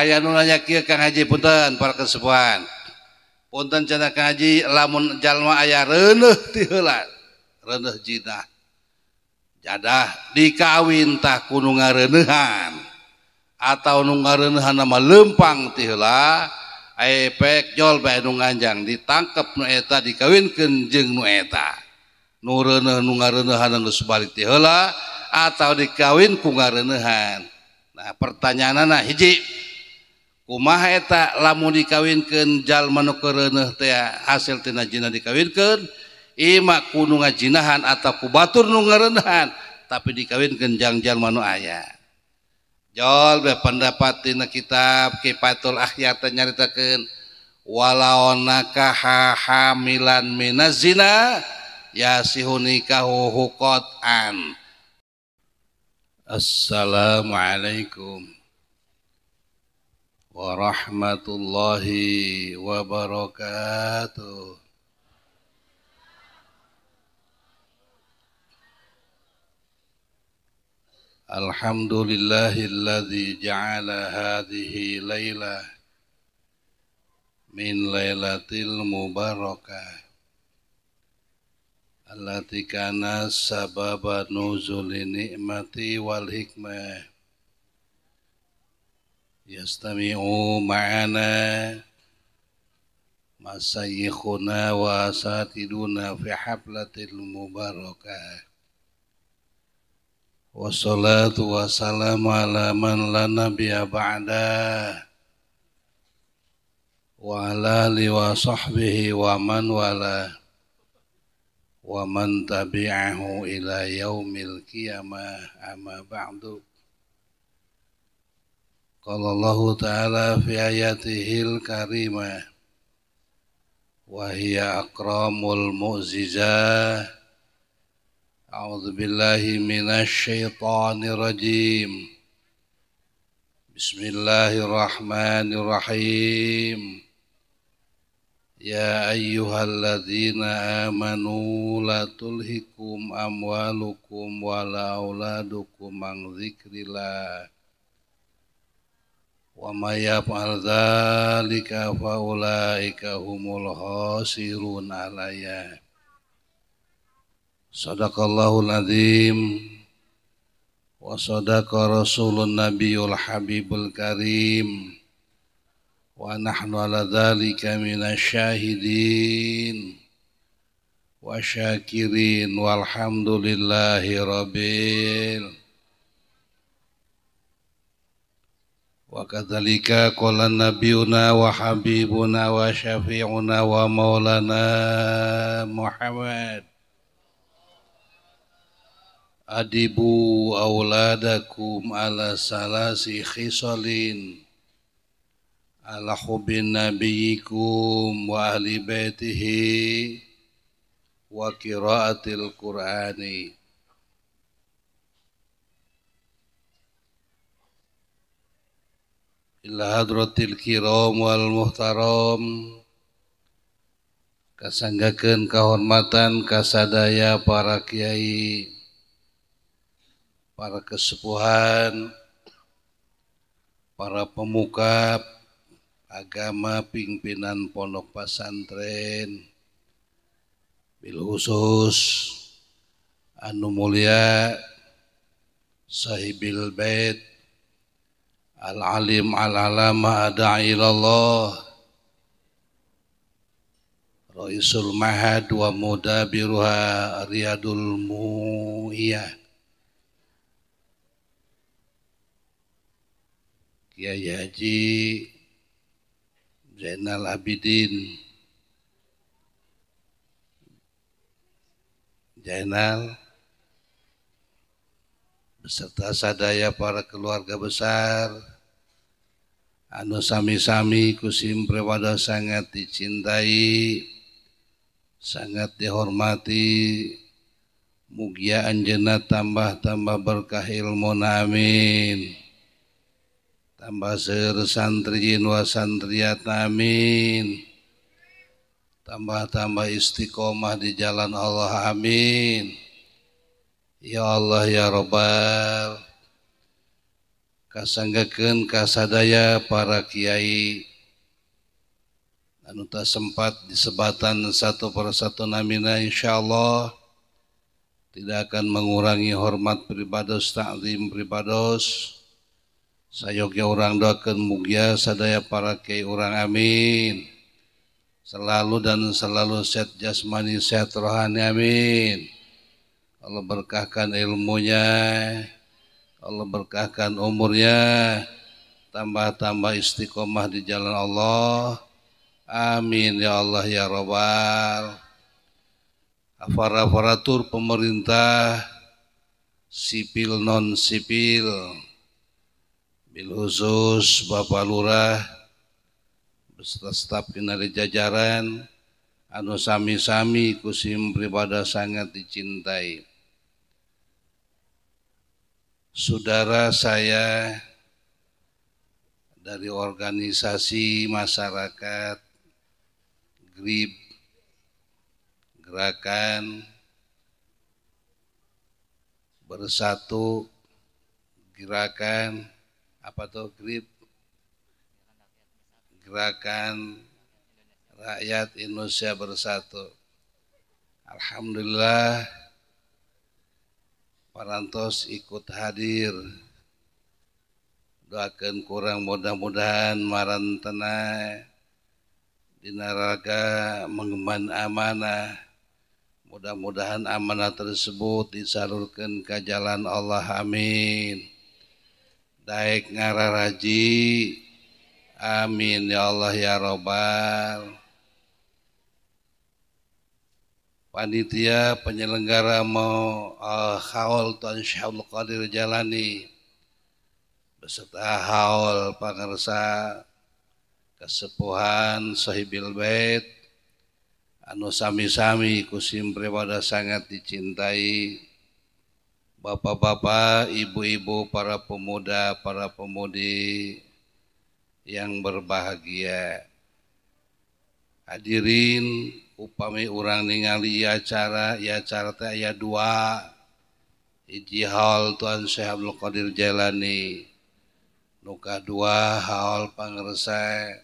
Aya nu nanya kieu Kang Haji punten para kesepuhan. Punten cenah Kang Haji lamun jalma aya reuneuh ti heula, reuneuh jinah. Jadah dikawin tah ku nu ngareuneuhan atau nu ngareuneuhan mah leumpang ti heula, efek jol bae nu nganjang ditangkep nu eta dikawinkeun jeung nu eta. Nu reuneuh nu ngareuneuhan geus balik ti heula atau dikawin ku ngareuneuhan. Nah, pertanyaanna hiji, kumaha eta lamun dikawinkeun jalma nu kereuneuh teh hasil tina jinah dikawinkeun ima ku nu ngajinahan atau ku batur nu ngareuneuhan tapi dikawinkeun jang jalma nu aya. Jol be pendapat tina kitab Kifayatul Akhyar teh nyaritakeun walau nakaha hamilan minaz zina yasihu nikahu huqatan. Assalamualaikum warahmatullahi wabarakatuh. Alhamdulillahilladzi ja'ala hadhihi lailah min lailatil mubarakah allati kana sababa nuzuli ni'mati wal hikmah yastami'u ma'ana masayikhuna wa asatiduna fi haflatil mubarakah. Wassalatu wassalamu ala man la nabiyya ba'da wa ala alihi wa sahbihi wa man wala wa man tabi'ahu ila yaumil qiyamah, amma ba'du. Qala Allahu ta'ala fi ayatihil karimah wa hiya akramul mu'jizah. A'udzu billahi minasy syaithanir rajim. Bismillahirrahmanirrahim. Ya ayyuhalladzina amanu la tulhikum amwalukum wala auladukum an dzikrillah wa may yaf'al dzalika fa ulaika humul khasirun alaya. Sadaqallahul azim wa sadaqa rasulun nabiyul habibul karim wa nahnu ala dzalika minasyahidin wa syakirin walhamdulillahi rabbil. Wa kadzalika qala nabiyuna wa habibuna wa syafi'una wa maulana Muhammad adibu auladakum ala salasi khisalin ala hubbin nabiyikum wa ahli baitihi wa qiraatil qur'ani. Ila hadratil kiram wal muhtaram, kasanggakeun kahormatan kasadaya para kiai, para kesepuhan, para pemuka agama, pimpinan pondok pesantren, bil khusus anu mulia sahibil bait al alim al alama da'i ilallah raisul mahad wa mudabiruha riyadul mu'iyah Kiai Haji Zainal Abidin Zainal beserta sadaya para keluarga besar anu sami-sami kusim prewada sangat dicintai, sangat dihormati. Mugia anjeunna tambah-tambah berkah ilmu, amin. Tambah seueur santriin wa santriat, amin. Tambah-tambah istiqomah di jalan Allah, amin. Ya Allah ya Rabbal. Kasanggakeun kasadaya para kiai anu tak sempat disebatan satu persatu namina, insyaallah tidak akan mengurangi hormat pribados, takzim pribados. Sayoga urang doakeun mugia sadaya para kiai urang, amin. Selalu dan selalu sehat jasmani, sehat rohani, amin. Allah berkahkan ilmunya, Allah berkahkan umurnya, tambah-tambah istiqomah di jalan Allah. Amin ya Allah ya Rabbal. Aparatur pemerintah sipil non sipil, bil khusus Bapak Lurah beserta staf kinari jajaran anu sami-sami kusim pribada sangat dicintai. Saudara saya dari organisasi masyarakat GRIB, Gerakan Bersatu, Gerakan apa tuh GRIB, Gerakan Rakyat Indonesia Bersatu. Alhamdulillah parantos ikut hadir. Doakan kurang mudah-mudahan marantena dina raga mengemban amanah. Mudah-mudahan amanah tersebut disalurkan ke jalan Allah, amin. Daek ngararaji, amin ya Allah ya Robbal. Panitia penyelenggara mau haul Tuan Syekh Abdul Qadir Jailani beserta haul pangersa kesepuhan Sohibil Bait anu sami-sami kusim pribada sangat dicintai, bapak-bapak, ibu-ibu, para pemuda, para pemudi yang berbahagia. Hadirin, upami urang ningali acara, ieu acara teh aya dua. Hiji haul Tuan Syekh Abdul Qadir Jailani, nu kadua haul pangersa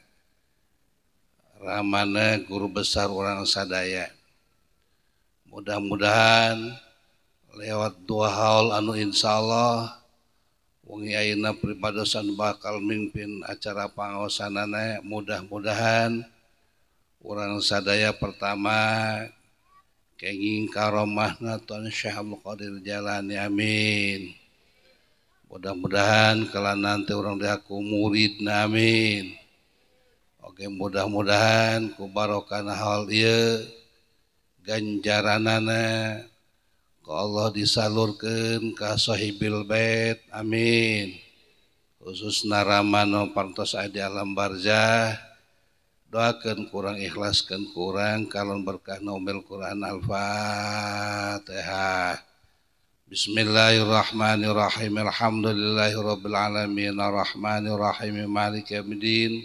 ramana guru besar urang sadaya. Mudah-mudahan lewat dua haul anu insyaallah wengi ayeuna pribadosan bakal mimpin acara pangaosanana, mudah-mudahan urang sadaya pertama kenging karomahna Tuan Syekh Abdul Qadir Jailani, amin. Mudah-mudahan kalau nanti urang diaku muridna, amin. Oke, mudah-mudahan ku barokahna haul ieu ganjaranana ku Allah disalurkeun ka sahibil bait, amin. Khususna ramano parantos aya di alam barzah, doakeun kurang, ikhlaskeun kurang kalon berkah Ummul Quran. Al-Fatihah. Bismillahirrahmanirrahim. Alhamdulillahirabbil alamin arrahmanirrahim maliki yaumiddin.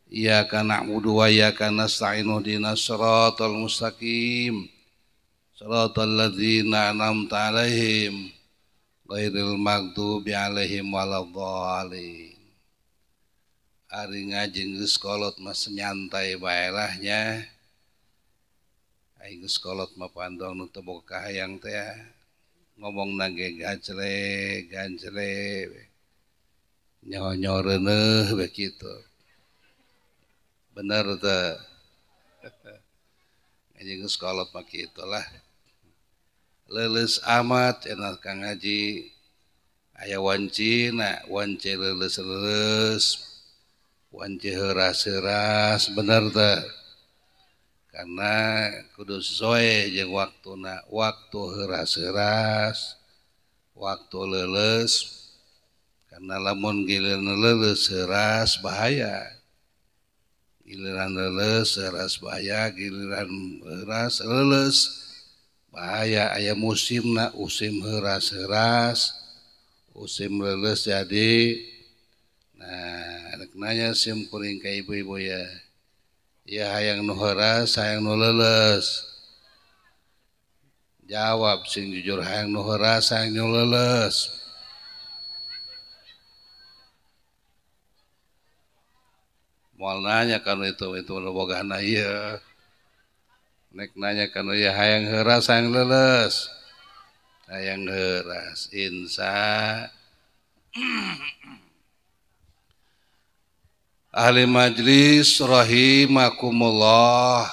Iyyaka na'budu wa iyyaka nasta'in ihdinas siratal mustaqim siratal ladzina an'amta 'alaihim ghairil maghdubi 'alaihim waladdallin. Ari ngaji geus kolot mah nyantai bae lah nya. Aing geus kolot mah pandong nu teu boga kahayang teh ngomongna ge gajle ganjle nyaho-nyaho reuneuh we kitu. Bener teh. Ngaji geus kolot mah kitu lah. Leuleus amat enak kang ngaji. Aya wancina, wanci leuleus-leuleus, wanci heuras-heuras, bener teh. Karena kudu sesuai jeung waktuna, waktu heuras-heuras, waktu leuleus. Karena lamun giliran leuleus heuras bahaya. Giliran leuleus heuras bahaya, giliran heuras leuleus bahaya. Aya musimna, musim heuras-heuras, musim leuleus jadi. Nah, rek nanya sim kuring ka ibu-ibu ya. Ya hayang nu heuras, hayang nu leuleus. Jawab sing jujur, hayang nu heuras, hayang nu leuleus. Moal nanya kanu itu nu bogana ieu. Nek nanya kanu ieu hayang heuras hayang leuleus. Hayang heuras insya. Ahli majlis rahimakumullah.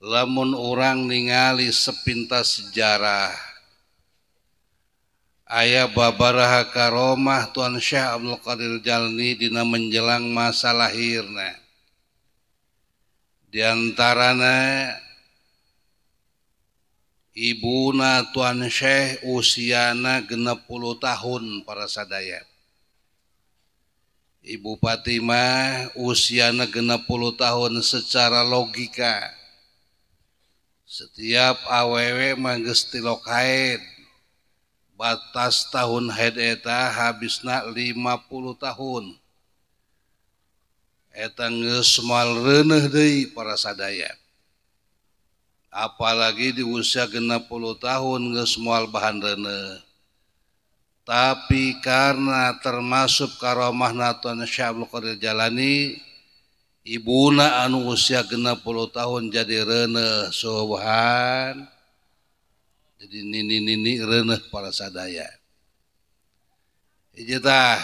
Lamun urang ningali sepintas sejarah aya babaraha karomah Tuan Syekh Abdul Qadir Jalani dina menjelang masa lahirna. Di antarana ibuna Tuan Syekh usiana 60 tahun para sadaya. Ibu Fatimah usiana 60 tahun secara logika. Setiap awewe mah geus tilok haid. Batas tahun haid eta habisna 50 tahun. Eta geus moal reuneuh deui para sadaya. Apalagi di usia 60 tahun geus moal bahan reuneuh. Tapi karena termasuk karomahna Tuan Syekh Abdul Qadir Jalani, ibuna anu usia 60 tahun jadi reuneuh subhan. Jadi nini-nini reuneuh para sadaya. Hiji tah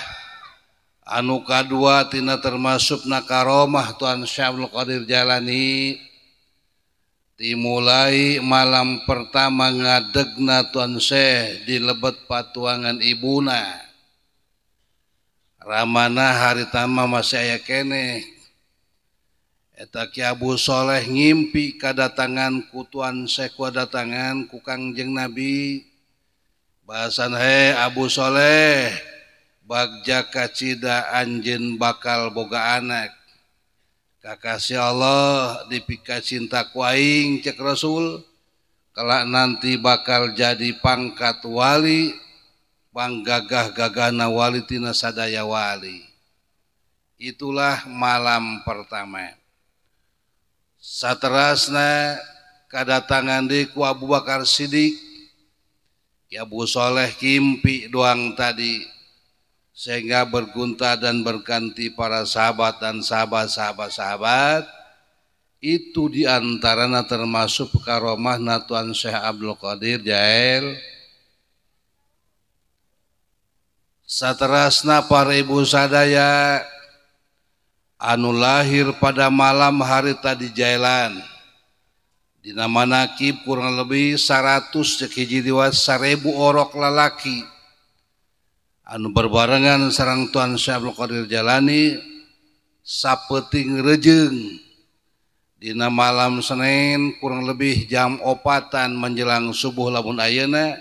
anu kadua tina termasuk na karomah Tuan Syekh Abdul Qadir Jalani, dimulai malam pertama ngadegna Tuan Syekh di lebet patuangan ibuna. Ramana haritama masih aya keneh. Eta Ki Abu Soleh ngimpi kadatangan ku Tuan Syekh, kadatangan ku Kangjeng Nabi. Bahasan he Abu Soleh, bagja kacida anjeun bakal boga anak. Kakasih Allah dipika cinta ku aing cek Rasul, kelak nanti bakal jadi pangkat wali, panggagah-gagahna wali tina sadaya wali. Itulah malam pertama. Saterasna kadatangan di ku Abu Bakar Siddiq, Ki Abu Soleh kimpi doang tadi, sehingga bergunta dan berganti para sahabat dan sahabat-sahabat-sahabat. Itu diantaranya termasuk karomah Tuan Syekh Abdul Qadir Jail. Saterasna para ibu sadaya anu lahir pada malam hari tadi Jailan, dina manakib kurang lebih 100 cek hiji riwayat 1000 orok lalaki anu berbarengan sareng Tuan Syekh Abdul Qadir Jalani sapeuting rejeung dina malam Senin kurang lebih jam 4 menjelang subuh lamun ayeuna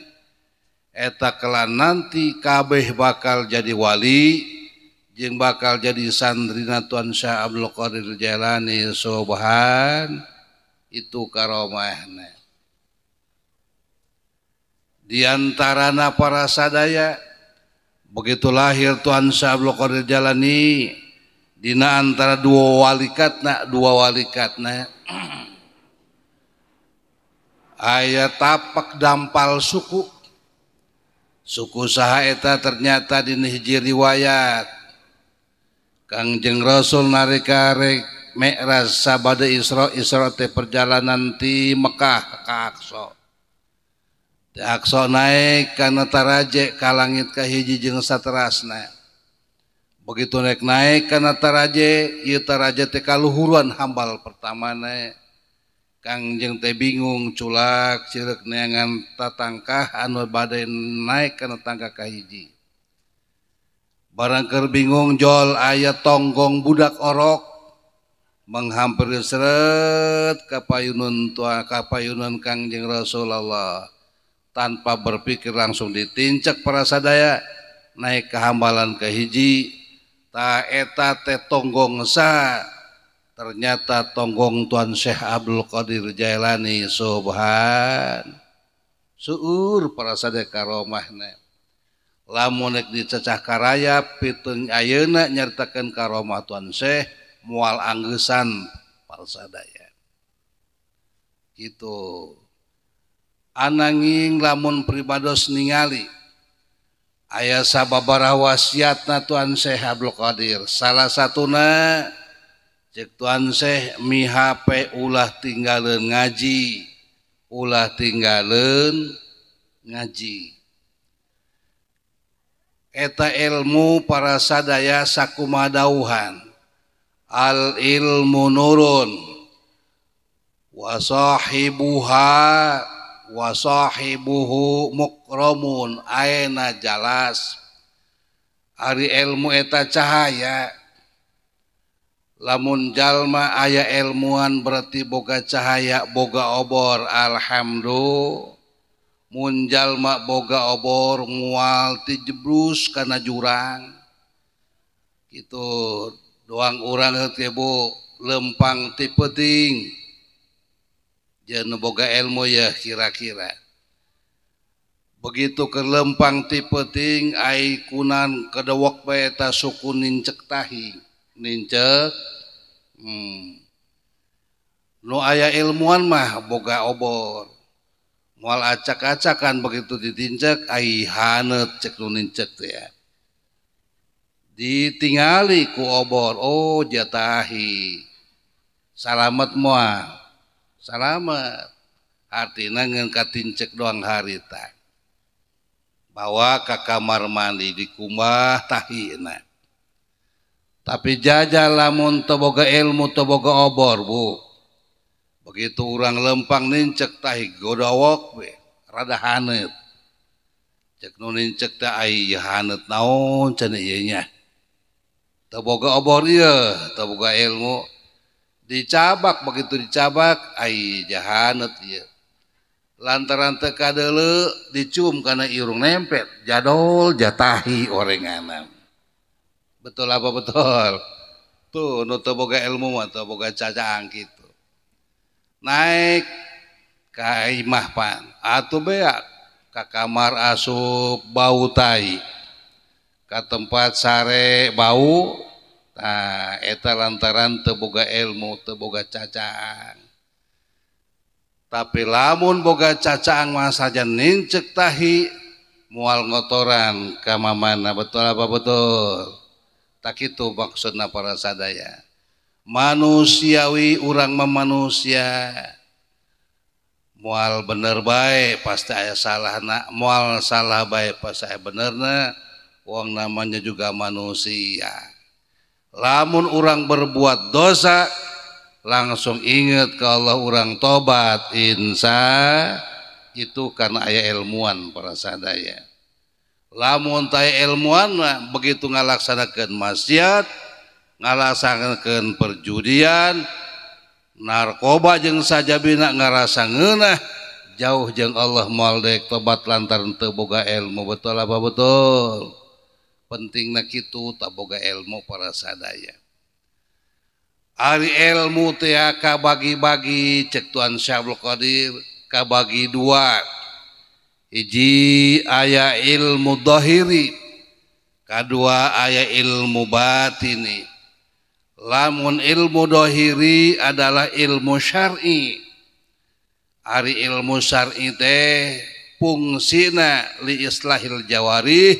eta kelak nanti kabeh bakal jadi wali jeung bakal jadi sandrina Tuan Syekh Abdul Qadir Jailani subhan. Itu karomahna. Di antarana para sadaya begitu lahir Tuan Syekh Abdul Qadir Jailani dina antara dua walikatna aya tapak dampal suku saha eta ternyata dina hiji riwayat Kangjeng Rasul nalika rek Mi'raj sabada Isra teh perjalanan ti Mekah ka Aqsa. Di Aqsa naik kana taraje ka langit kahiji jeung saterasna. Begitu naik kana taraje, ieu taraje teh kaluhuran hambal pertamana. Kangjeng teh bingung culak cireuk neangan tatangkah anu bade naik kana tangga kahiji. Barang keur bingung jol aya tonggong budak orok menghampiri seret kapayunun tua kapayunun Kangjeng Rasulullah. Tanpa berpikir langsung ditincek para sadaya naik ke hambalan kahiji. Ta eta teh tonggong sa, ternyata tonggong Tuan Syekh Abdul Qadir Jailani subhan. Seueur para sadaya karomahna. Lamun rek dicecah karaya piteung ayeuna nyaritakeun karomah Tuan Syekh moal anggeusan para sadaya. Gitu. Ananging lamun pribados ningali Aya sababaraha wasiatna Tuan Syekh Abdul Qadir. Salah satuna cek Tuan Syekh mihape ulah tinggaleun ngaji, ulah tinggaleun ngaji. Eta ilmu para sadaya sakumadauhan. Al ilmu nurun wa sahibuha wa sahibuhu mukramun. Aena jalas ari ilmu eta cahaya. Lamun jalma aya ilmuan berarti boga cahaya, boga obor. Alhamdulillah. Mun jalma boga obor mual ti jeblus kana jurang gitu. Doang urang teh Bu lempang ti peuting jeung boga ilmu ya kira-kira. Begitu ke lempang ti peuting ai kunan kedewek bae eta suku nincek tahi, nincek. Nu aya ilmuan mah boga obor. Moal acak-acakan begitu ditincek ai haneut cek nu nincek teh ya. Ditingali ku obor, oh jatahi. Salamet moal. Salamet. Artina ngeun katincek doang harita. Bawa ka kamar mandi dikumbah tahina. Tapi jajal lamun teu boga ilmu teu boga obor, Bu. Begitu urang lempang nincek tahi godowok we, rada haneut. Cek nu nincek teh ai haneut naon cenah ieu nya. Teu boga obor ieu, teu boga ilmu. Dicabak begitu dicabak ai jahaneut ieu. Lantaran teu kadeuleu dicium kana irung nempet, jadol jatahi orenganan. Betul apa betul? Tuh nu teu boga ilmu mah teu boga cacaang kitu. Naik ka imah pan atuh beak ka kamar asup bau tai, ka tempat sare bau. Tah eta lantaran teu boga ilmu, teu boga cacaang. Tapi lamun boga cacaang mah saja nincek tahi moal ngotoran ka mamana. Betul apa betul? Tak kitu maksudna para sadaya. Manusiawi urang mah manusia. Moal bener bae pasti aya salahna, moal salah bae pasti aya benerna. Wong namanya juga manusia. Lamun urang berbuat dosa langsung inget ke Allah, urang tobat insya itu karena aya ilmuan para sadaya. Lamun taya ilmuan mah begitu ngalaksanakeun maksiat, ngalaksanakeun perjudian, narkoba jeung sajabina ngarasa ngeunah jauh jeung Allah moal deuk tobat lantaran teu boga ilmu. Betul apa betul? Pentingna kitu tak boga ilmu para sadaya. Ari ilmu teh kabagi-bagi cek Tuan Syekh Abdul Qadir kabagi dua. Hiji aya ilmu dhahiri, kadua aya ilmu batini. Lamun ilmu dhahiri adalah ilmu syar'i. Ari ilmu syar'i teh fungsina li islahil jawarih,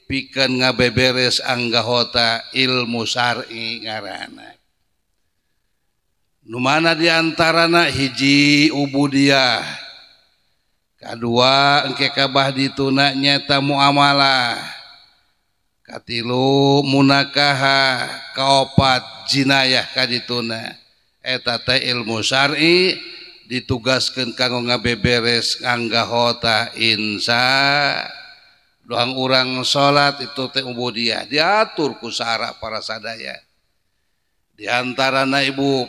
pikeun ngabeberes anggahota ilmu syar'i ngaranna. Nu mana diantarana hiji ubudiyah, kadua engke kabah dituna nyata muamalah, katilu munakaha, kaopat jinayah kadituna. Eta teh ilmu syar'i ditugaskeun kanggo ngabeberes anggahota insa. Doang urang salat itu teh ubudiyah diatur ku sara para sadaya. Di antarana ibu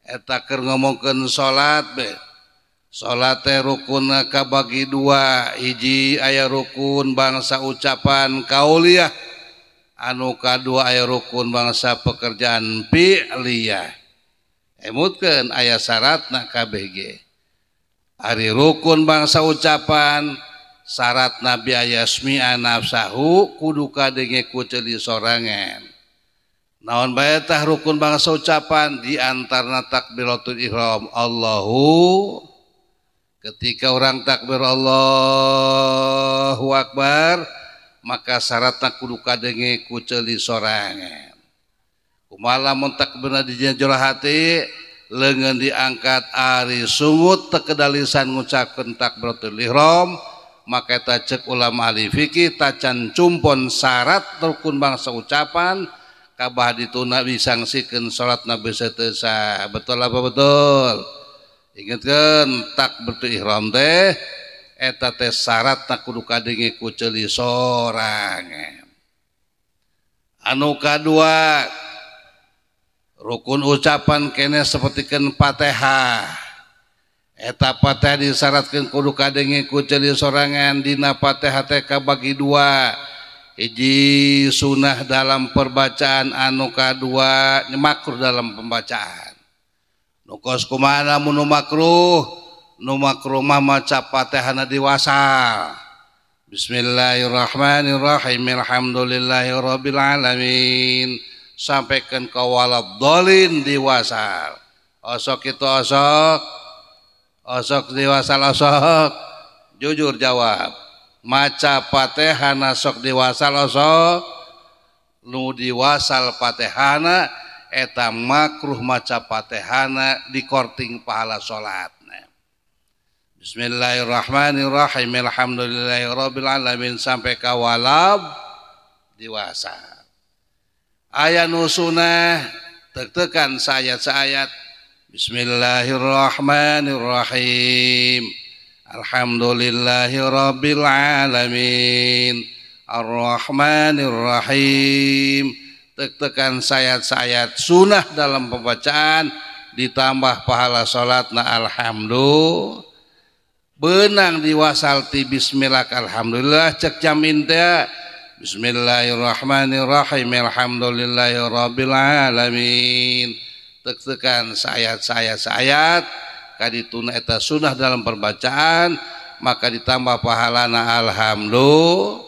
eta keur ngomongkeun salat be. Salat teh rukunna kabagi dua, hiji aya rukun bangsa ucapan kauliyah, anu kadua aya rukun bangsa pekerjaan fi'liyah. Emutkeun aya syaratna KBG. Ari rukun bangsa ucapan syaratna biaya smi'a nafsahu kudu kadenge ku ceuli sorangan. Naon bae tah rukun bangsa ucapan di antarana takbiratul ihram Allahu. Ketika orang takbir Allahu Akbar maka syaratna kudu kadenge ku ceuli sorangan. Kumaha lamun takbirna di jero hati leungeun diangkat ari sungut teu kedalisan ngucapkeun takbiratul ihram, maka eta cek ulama ahli fikih tacan cumpon syarat rukun bangsa ucapan kabah dituna disangsikeun salatna bisa teu sah. Betul apa betul? Ingetkeun takbiratul ihram teh eta teh syaratna kudu kadenge ku ceuli sorangan. Anu kadua rukun ucapan kene sapertikeun Fatihah. Eta Fatihah disyaratkeun kudu kadenge ku ceuli sorangan. Dina Fatihah teh kabagi dua, hiji sunah dalam perbacaan, anu kadua makruh dalam pembacaan. Nu kos kumaha lamun nu makruh? Nu makruh mah maca Fatihahna diwasal. Bismillahirrahmanirrahim, alhamdulillahirabbil alamin, sampaikan ka waladhdallin diwasal. Osok itu osok, osok diwasal osok. Jujur jawab, maca Fatihahna sok diwasal osok. Nu diwasal Fatihahna eta makruh maca Fatihahna dikorting pahala salatna. Bismillahirrahmanirrahim, alhamdulillahirabbil alamin, sampai ka walab diwasal. Aya nu sunah tek-tekan saayat-saayat. Bismillahirrahmanirrahim, alhamdulillahirabbil alamin, arrahmanirrahim. Tek-tekan sayat-sayat sunah dalam pembacaan ditambah pahala salatna alhamdulillah. Benang diwasal ti bismillah alhamdulillah cek jamin teh. Bismillahirrahmanirrahim, alhamdulillahirabbil alamin. Tek-tekan sayat-sayat-sayat kadituna eta sunah dalam perbacaan maka ditambah pahalana alhamdulillah.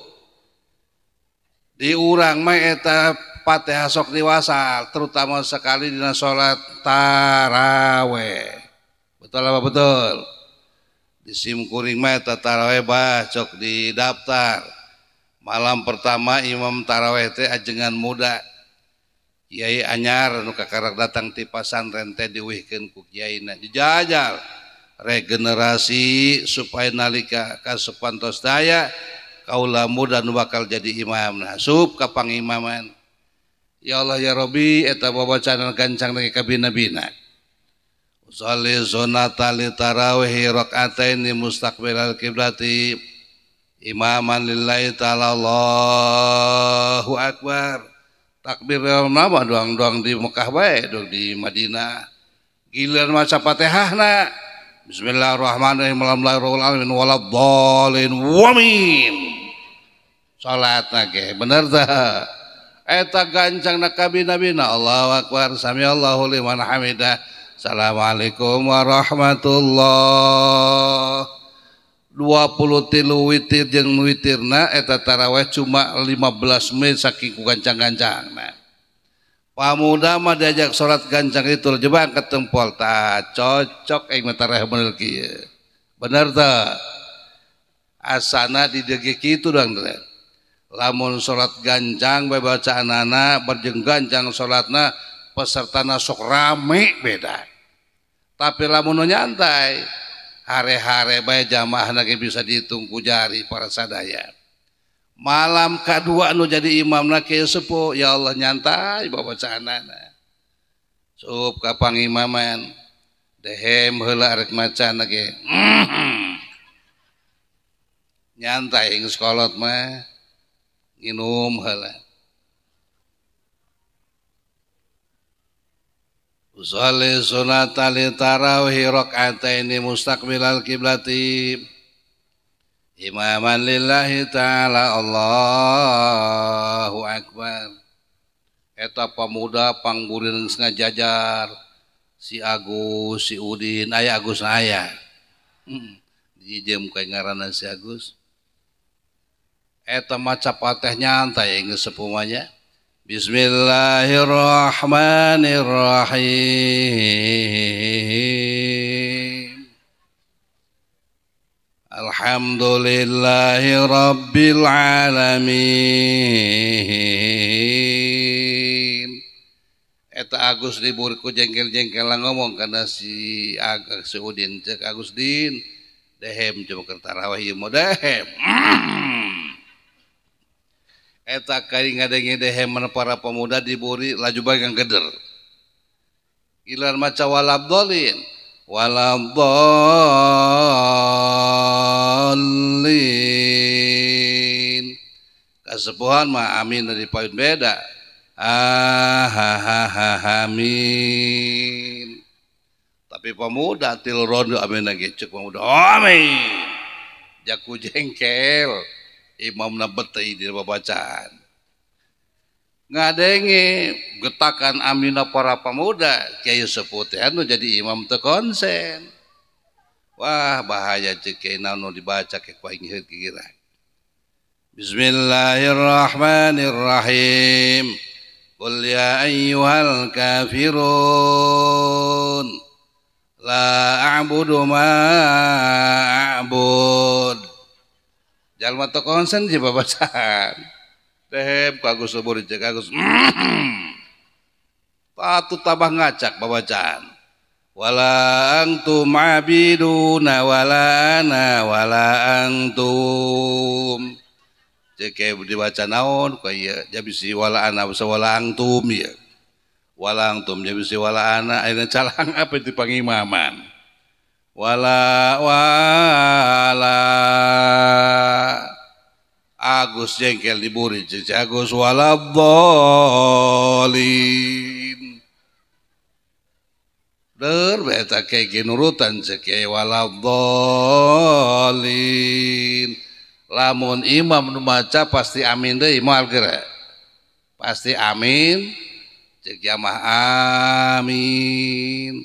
Di urang mah eta Fatihah sok diwasal, terutama sekali dina salat taraweh. Betul apa betul? Di sim kuring mah eta taraweh bah cok di daftar. Malam pertama imam taraweh teh ajengan muda kiai anyar nu kakarak datang ti pasantren teh diwihkeun ku kiaina, dijajal regenerasi supaya nalika kasupan tos daya kaula muda nu bakal jadi imam. Nah sup ka pangimaman. Ya Allah ya Rabbi, eta babacaan gancang lagi kabina-bina. Usalli sunata li tarawih rakaataini mustaqbilal kiblati imaman lillahi ta'ala, Allahu akbar. Takbir nama doang-doang di Mekah bae, doang di Madinah. Giliran maca Fatihahna, bismillahirrahmanirrahim, alhamdulillahirabbil alamin, waladdallin wamin. Salatna ge bener tah? Eta gancang na kabina-bina, Allahu akbar, samiallahu liman hamidah, assalamualaikum warahmatullah. 23 witir jeung witirna eta taraweh cuma 15 menit saking ku gancang-gancangna. Pamuda mah diajak salat gancang itu jebang ketempol tah cocok aing mah taraweh bener kieu. Bener tah? Asana didege kitu doang teh. Lamun salat gancang bae bacaanana berjeng gancang salatna pesertana sok rame beda. Tapi lamun nyantai hare-hare bae jamaah ge bisa dihitung ku jari para sadaya. Malam kadua nu jadi imamna kieu sepuh, ya Allah nyantai babacaanana. Sup ka pangimaman dehem heula arek macana ge. Nyantai geus kolot mah nginum heula. Usalli sunata li tarawih rakaataini mustaqbilal kiblati imaman lillahi ta'ala, Allahu akbar. Eta pamuda panggurin geus ngajajar si Agus, si Udin, aya Agus aya. Dijem kae ngaranna si Agus. Eta maca Fatihah nyantai geus sepuh mah nya. Bismillahirrahmanirrahim. Alhamdulillahi rabbil alamin. Eta Agus libur ku jengkel-jengkel ngomong karena si Agus si Udin cek Agus Din dehem coba keur tarawih ieu mah dehem. Eta kali ngadenge dehem para pemuda diburi laju bae geder. Ilan maca walabdolin walabdolin kasepuhan mah amin dari payun beda amin. Tapi pemuda til rondo amin lagi cek pemuda amin jaku jengkel imamna betei di babacaan ngadenge getakan amina para pemuda Kiai Sepuh teh anu jadi imam teu konsen. Wah bahaya cek kiai naon dibaca ke ku aing kira. Bismillahirrahmanirrahim. Qul ya ayyuhal kafirun la a'budu ma a'bud. Jalma teu konsen di babacaan. Dehem ku Agus subur cek Agus. Patu tabah ngacak babacaan. Wala antum abiduna wala ana wala antum. Cek dibaca naon ku ieu jadi si wala ana wala antum ieu. Wala antum jadi si wala ana ayeuna calang apa di pangimaman. Wala wala Agus jengkel diburi cek Agus waladhdallin. Der eta kayak nurutan cek waladhdallin. Lamun imam nu maca pasti amin deui moal geura. Pasti amin cek jamaah amin.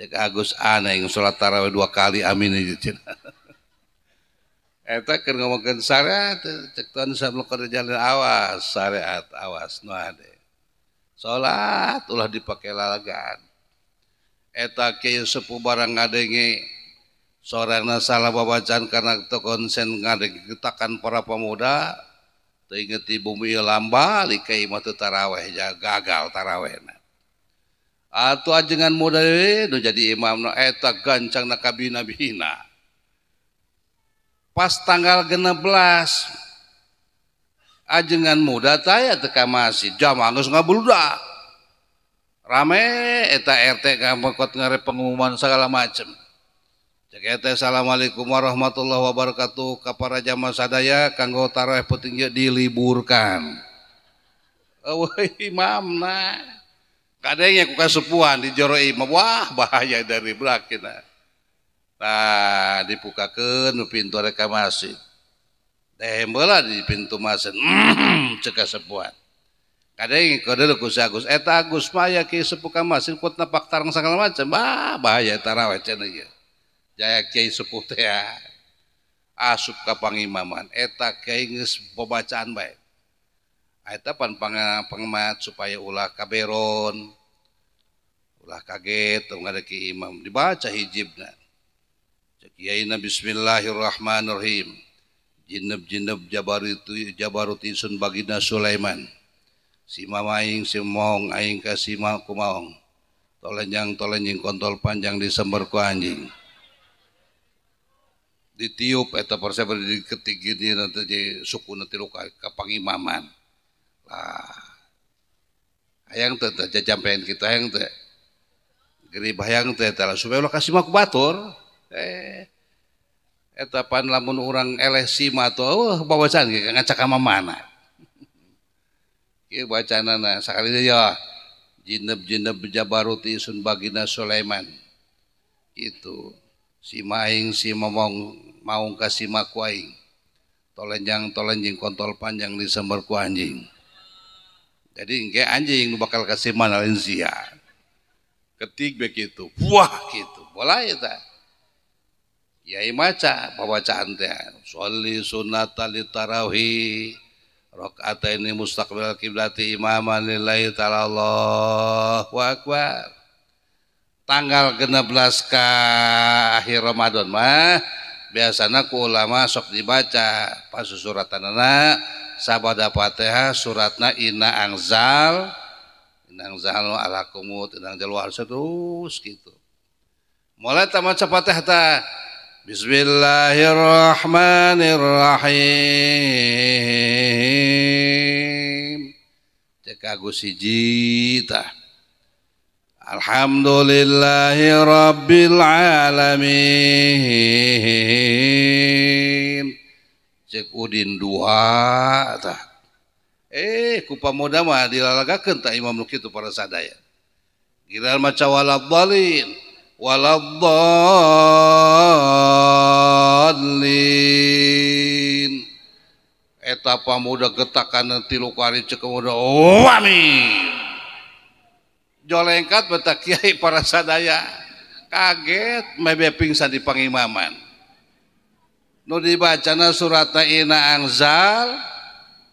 Cek Agus aneh salat tarawih 2 kali amin ieu cenah. Eta keur ngomongkeun syariat cek tuan sablo jalan awas syariat awas nu ade. Salat ulah dipake lalagan. Eta kieu sepuh barang ngadenge sorana salah babacaan karena teu konsen ngadenge getakan para pemuda teu inget di bumi lamba ka imah teu taraweh gagal tarawehna. Atuh ajengan muda nu jadi imamna eta gancangna kabina-bina. Pas tanggal 16 ajengan muda taya teka masjid jamaah geus ngabludak rame eta RT ka ngare pengumuman segala macem cek eta assalamualaikum warahmatullahi wabarakatuh ka para jamaah sadaya kanggo tarawih peuting ieu diliburkan. Eueuh imamna kadenge ku kasepuhan di jero imam wah bahaya dari belakina. Nah, dibukakeun pintu reka masjid. Dehem heula di pintu masjid. Cek kasepuhan. Kadang kode ku si Agus, eta Agus mah aya kieu sepuh ka masjid kuat napak tarang segala macam. Bah, bahaya tarawih cenah ieu. Jaya kiai sepuh teh asup ka pangimaman. Eta kiai geus babacaan bae. Eta pan pangemat supaya ulah kaberon. Ulah kaget ngadeki imam dibaca hijibna. Kiai bismillahirrahmanirrahim. Jineb-jineb jabarut isun baginda Sulaiman. Si mamaing si maong aing ka si kumaong. Tolenjang tolenjing kontol panjang disember ku anjing. Ditiup eta perseber diketik gini nanti di suku nanti luka ka pangimaman. Lah. Hayang teh teh jampean kita hayang teh. Geri bayang teh teh supaya ulah kasih mah ku batur. Eta pan lamun urang eleh sima tuh bawacaan ge ngacak ka mana. Kieu bacaanana sakali deui ya. Jineb-jineb jabarut isun baginda Sulaiman. Itu si maing si momong maung ka si maku aing. Tolenjang tolenjing kontol panjang disember ku anjing. Jadi engke anjing nu bakal kasih mana lain sia. Ketik begitu, wah gitu. Boleh eta. Kiai maca bacaan teh sholli sunnata litarawih rakaataini mustaqbil kiblati imaman lillahi ta'ala Allahu akbar. Tanggal 16 ka akhir Ramadan mah Biasana ku ulama sok dibaca pasusuratanana sabada Fatihah suratna inna angzal ala kumut inna angzal terus gitu. Mulai tamat Fatihah ta Bismillahirrahmanirrahim. Cek Agus hiji tah. Alhamdulillahi rabbil alamin. Cek Udin dua tah. Ku pamuda mah dilalagakeun tah imam nu kitu para sadaya. Giliran maca waladhdallin waladhdallin. Eta pamuda getakan tilu kali cek pamuda oh, amin. Jolengkat beta kiai para sadaya kaget mebe pingsan di pangimaman. Nu dibacana suratna inna angzal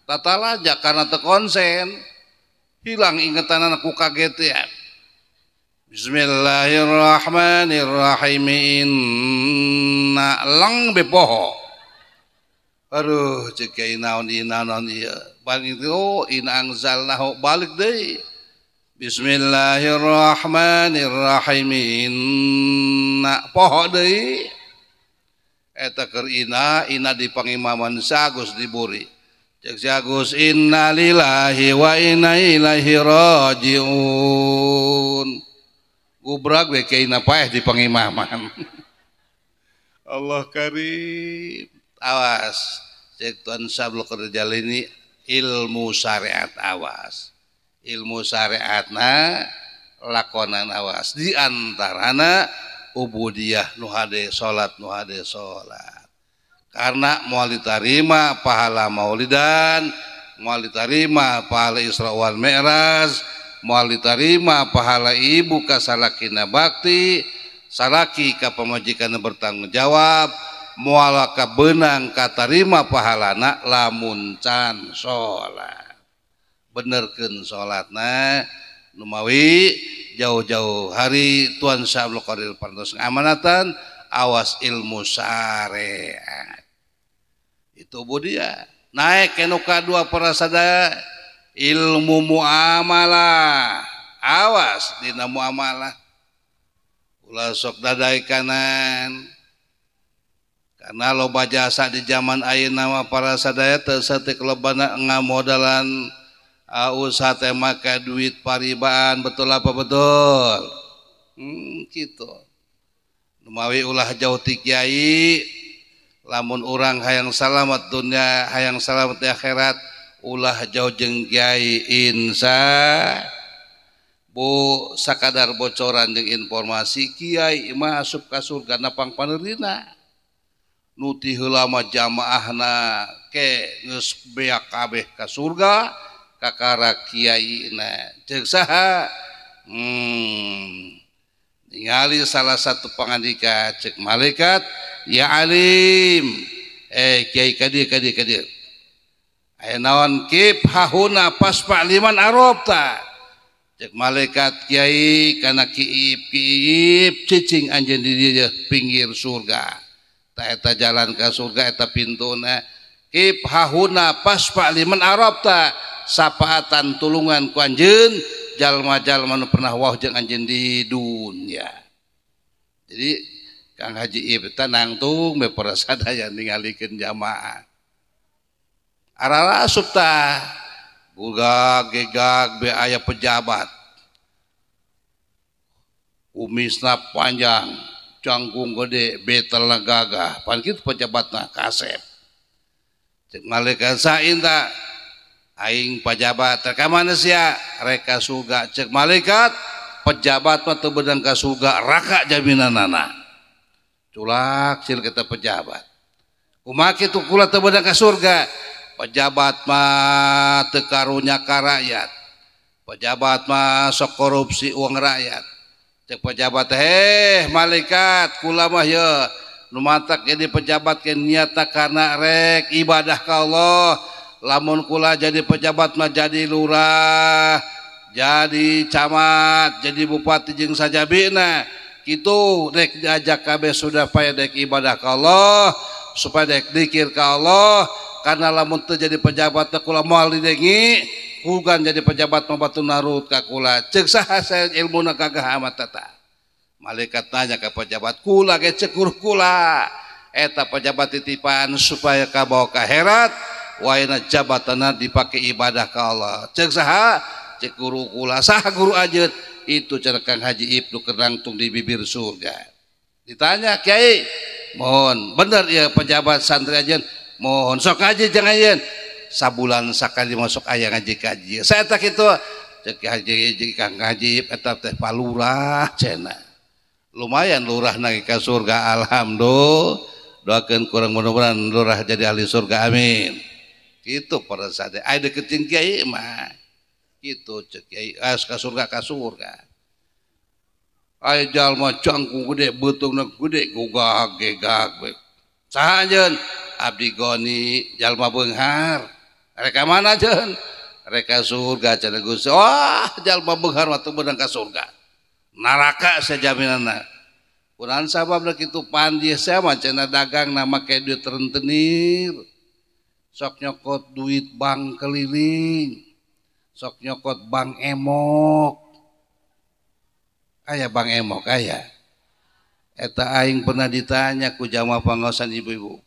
tatalaja karena teu konsen hilang ingetanana ku kaget ya. Bismillahirrahmanirrahim inna lang bepoho. Aduh cek kiai naon inna naon ieu balik oh inna angzalnahu balik deui. Bismillahirrahmanirrahim inna poho deui. Eta keur inna inna di pangimaman Sagus diburi. Cek si Agus inna lillahi wa inna ilaihi rajiun. Gubrak we kiai paeh di pangimaman. Allah karim. Awas cek Tuan Sablok ini ilmu syariat awas. Ilmu syariatna lakonan awas. Di antarana ubudiyah nu hade salat nu hade salat. Karena moal ditarima pahala maulidan, moal ditarima pahala Isra wal Mi'raj, moal ditarima pahala ibu ka salakina bakti, salaki ka pamajikanna bertanggung jawab, moal ka beunang katarima pahalana lamun can salat. Benerkeun salatna numawi jauh-jauh hari Tuan Syabdul Qadir parantos ngamanatan awas ilmu syariat. Itu budia. Naik ke nu kadua para sadaya ilmu muamalah. Awas dina muamalah. Ulah sok dadai kanan. Karena loba jasa di zaman ayeuna mah para sadaya teu saeutik lobana ngamodalan usaha teh make duit paribaan, betul apa betul? Gitu. Numawi ulah jauh ti kiai, lamun urang hayang salamat dunia, hayang salamat di akhirat, ulah jauh jeung kiai insya. Bu sakadar bocoran jeung informasi kiai mah asup ka surga napang panerina. Nu ti heula mah jamaahna ke geus beak kabeh ka surga kakara kiai na ceuk saha ningali salah satu pangandika cek malaikat ya alim kiai kadir kadir kadir aya naon kip hahuna paspa liman arabta cek malaikat kiai kana kiip kiip cicing anjeun di dieu pinggir surga ta eta jalan ka surga eta pintuna kip hahuna paspa liman arabta sapaatan tulungan ku anjeun jalma-jalma nu pernah wah jeung anjeun di dunia. Jadi Kang Haji Ib teh nangtung be para sadaya ningalikeun jamaah. Ararasup tah gugag gegag be aya pejabat. Kumisna panjang, canggung gede, betelna gagah. Pan kitu pejabatna kasep. Cek malaikat sain tah aing pajabat rek ka mana sia rek ka surga cek malaikat pejabat mah teu beunang ka surga raka jaminanana culak cil kita pejabat kumaha kitu kula teu beunang ka surga pejabat mah teu karunya ka rakyat pejabat mah sok korupsi uang rakyat cek pejabat heh malaikat kula mah ye nu matak jadi pejabat ke niatna karena rek ibadah ka Allah. Lamun kula jadi pejabat mah jadi lurah, jadi camat, jadi bupati jeung sajabina. Kitu dek diajak kabeh sudah paya dek ibadah ka Allah, supaya dek dikir ka Allah, karena lamun teu jadi pejabat teh kula moal didengi, kugan jadi pejabat mah batu narut ka kula. Ceuk saha saya ilmuna gagah amat tata. Malaikat nanya ke pejabat, kula ge ceuk guru kula. Eta pejabat titipan supaya kabawa ka akhirat, waena jabatanna dipake ibadah ka Allah. Ceuk saha? Ceuk guru kula. Saha guru ajeun? Itu cara Kang Haji Ibnu kerangtung di bibir surga. Ditanya kiai, mohon bener ya pejabat santri ajeun, mohon sok ngaji jangan ajeun. Sabulan sakali masuk aya ngaji kaji. Saya tak itu cek haji Kang Haji eta teh palurah cenah. Lumayan lurah naik ke surga, alhamdulillah. Doakeun kurang mudah-mudahan lurah jadi ahli surga, amin. Gitu para sade. Aya deketin kiai mah. Gitu cek kiai, ka surga ka surga. Aya jalma cangkung gede, beutungna gede, gugah gegag we. Saha anjeun? Abdi Goni jalma beunghar. Rek ka mana anjeun? Rek ka surga cenah Gusti. Wah, jalma beunghar mah teu beunang ka surga. Neraka sajaminanna. Kunaon sababna kitu pandih saya mah cenah dagang na make duit rentenir. Sok nyokot duit bank keliling. Sok nyokot bank emok. Aya bank emok aya. Eta aing pernah ditanya ku jamaah pangaosan ibu-ibu.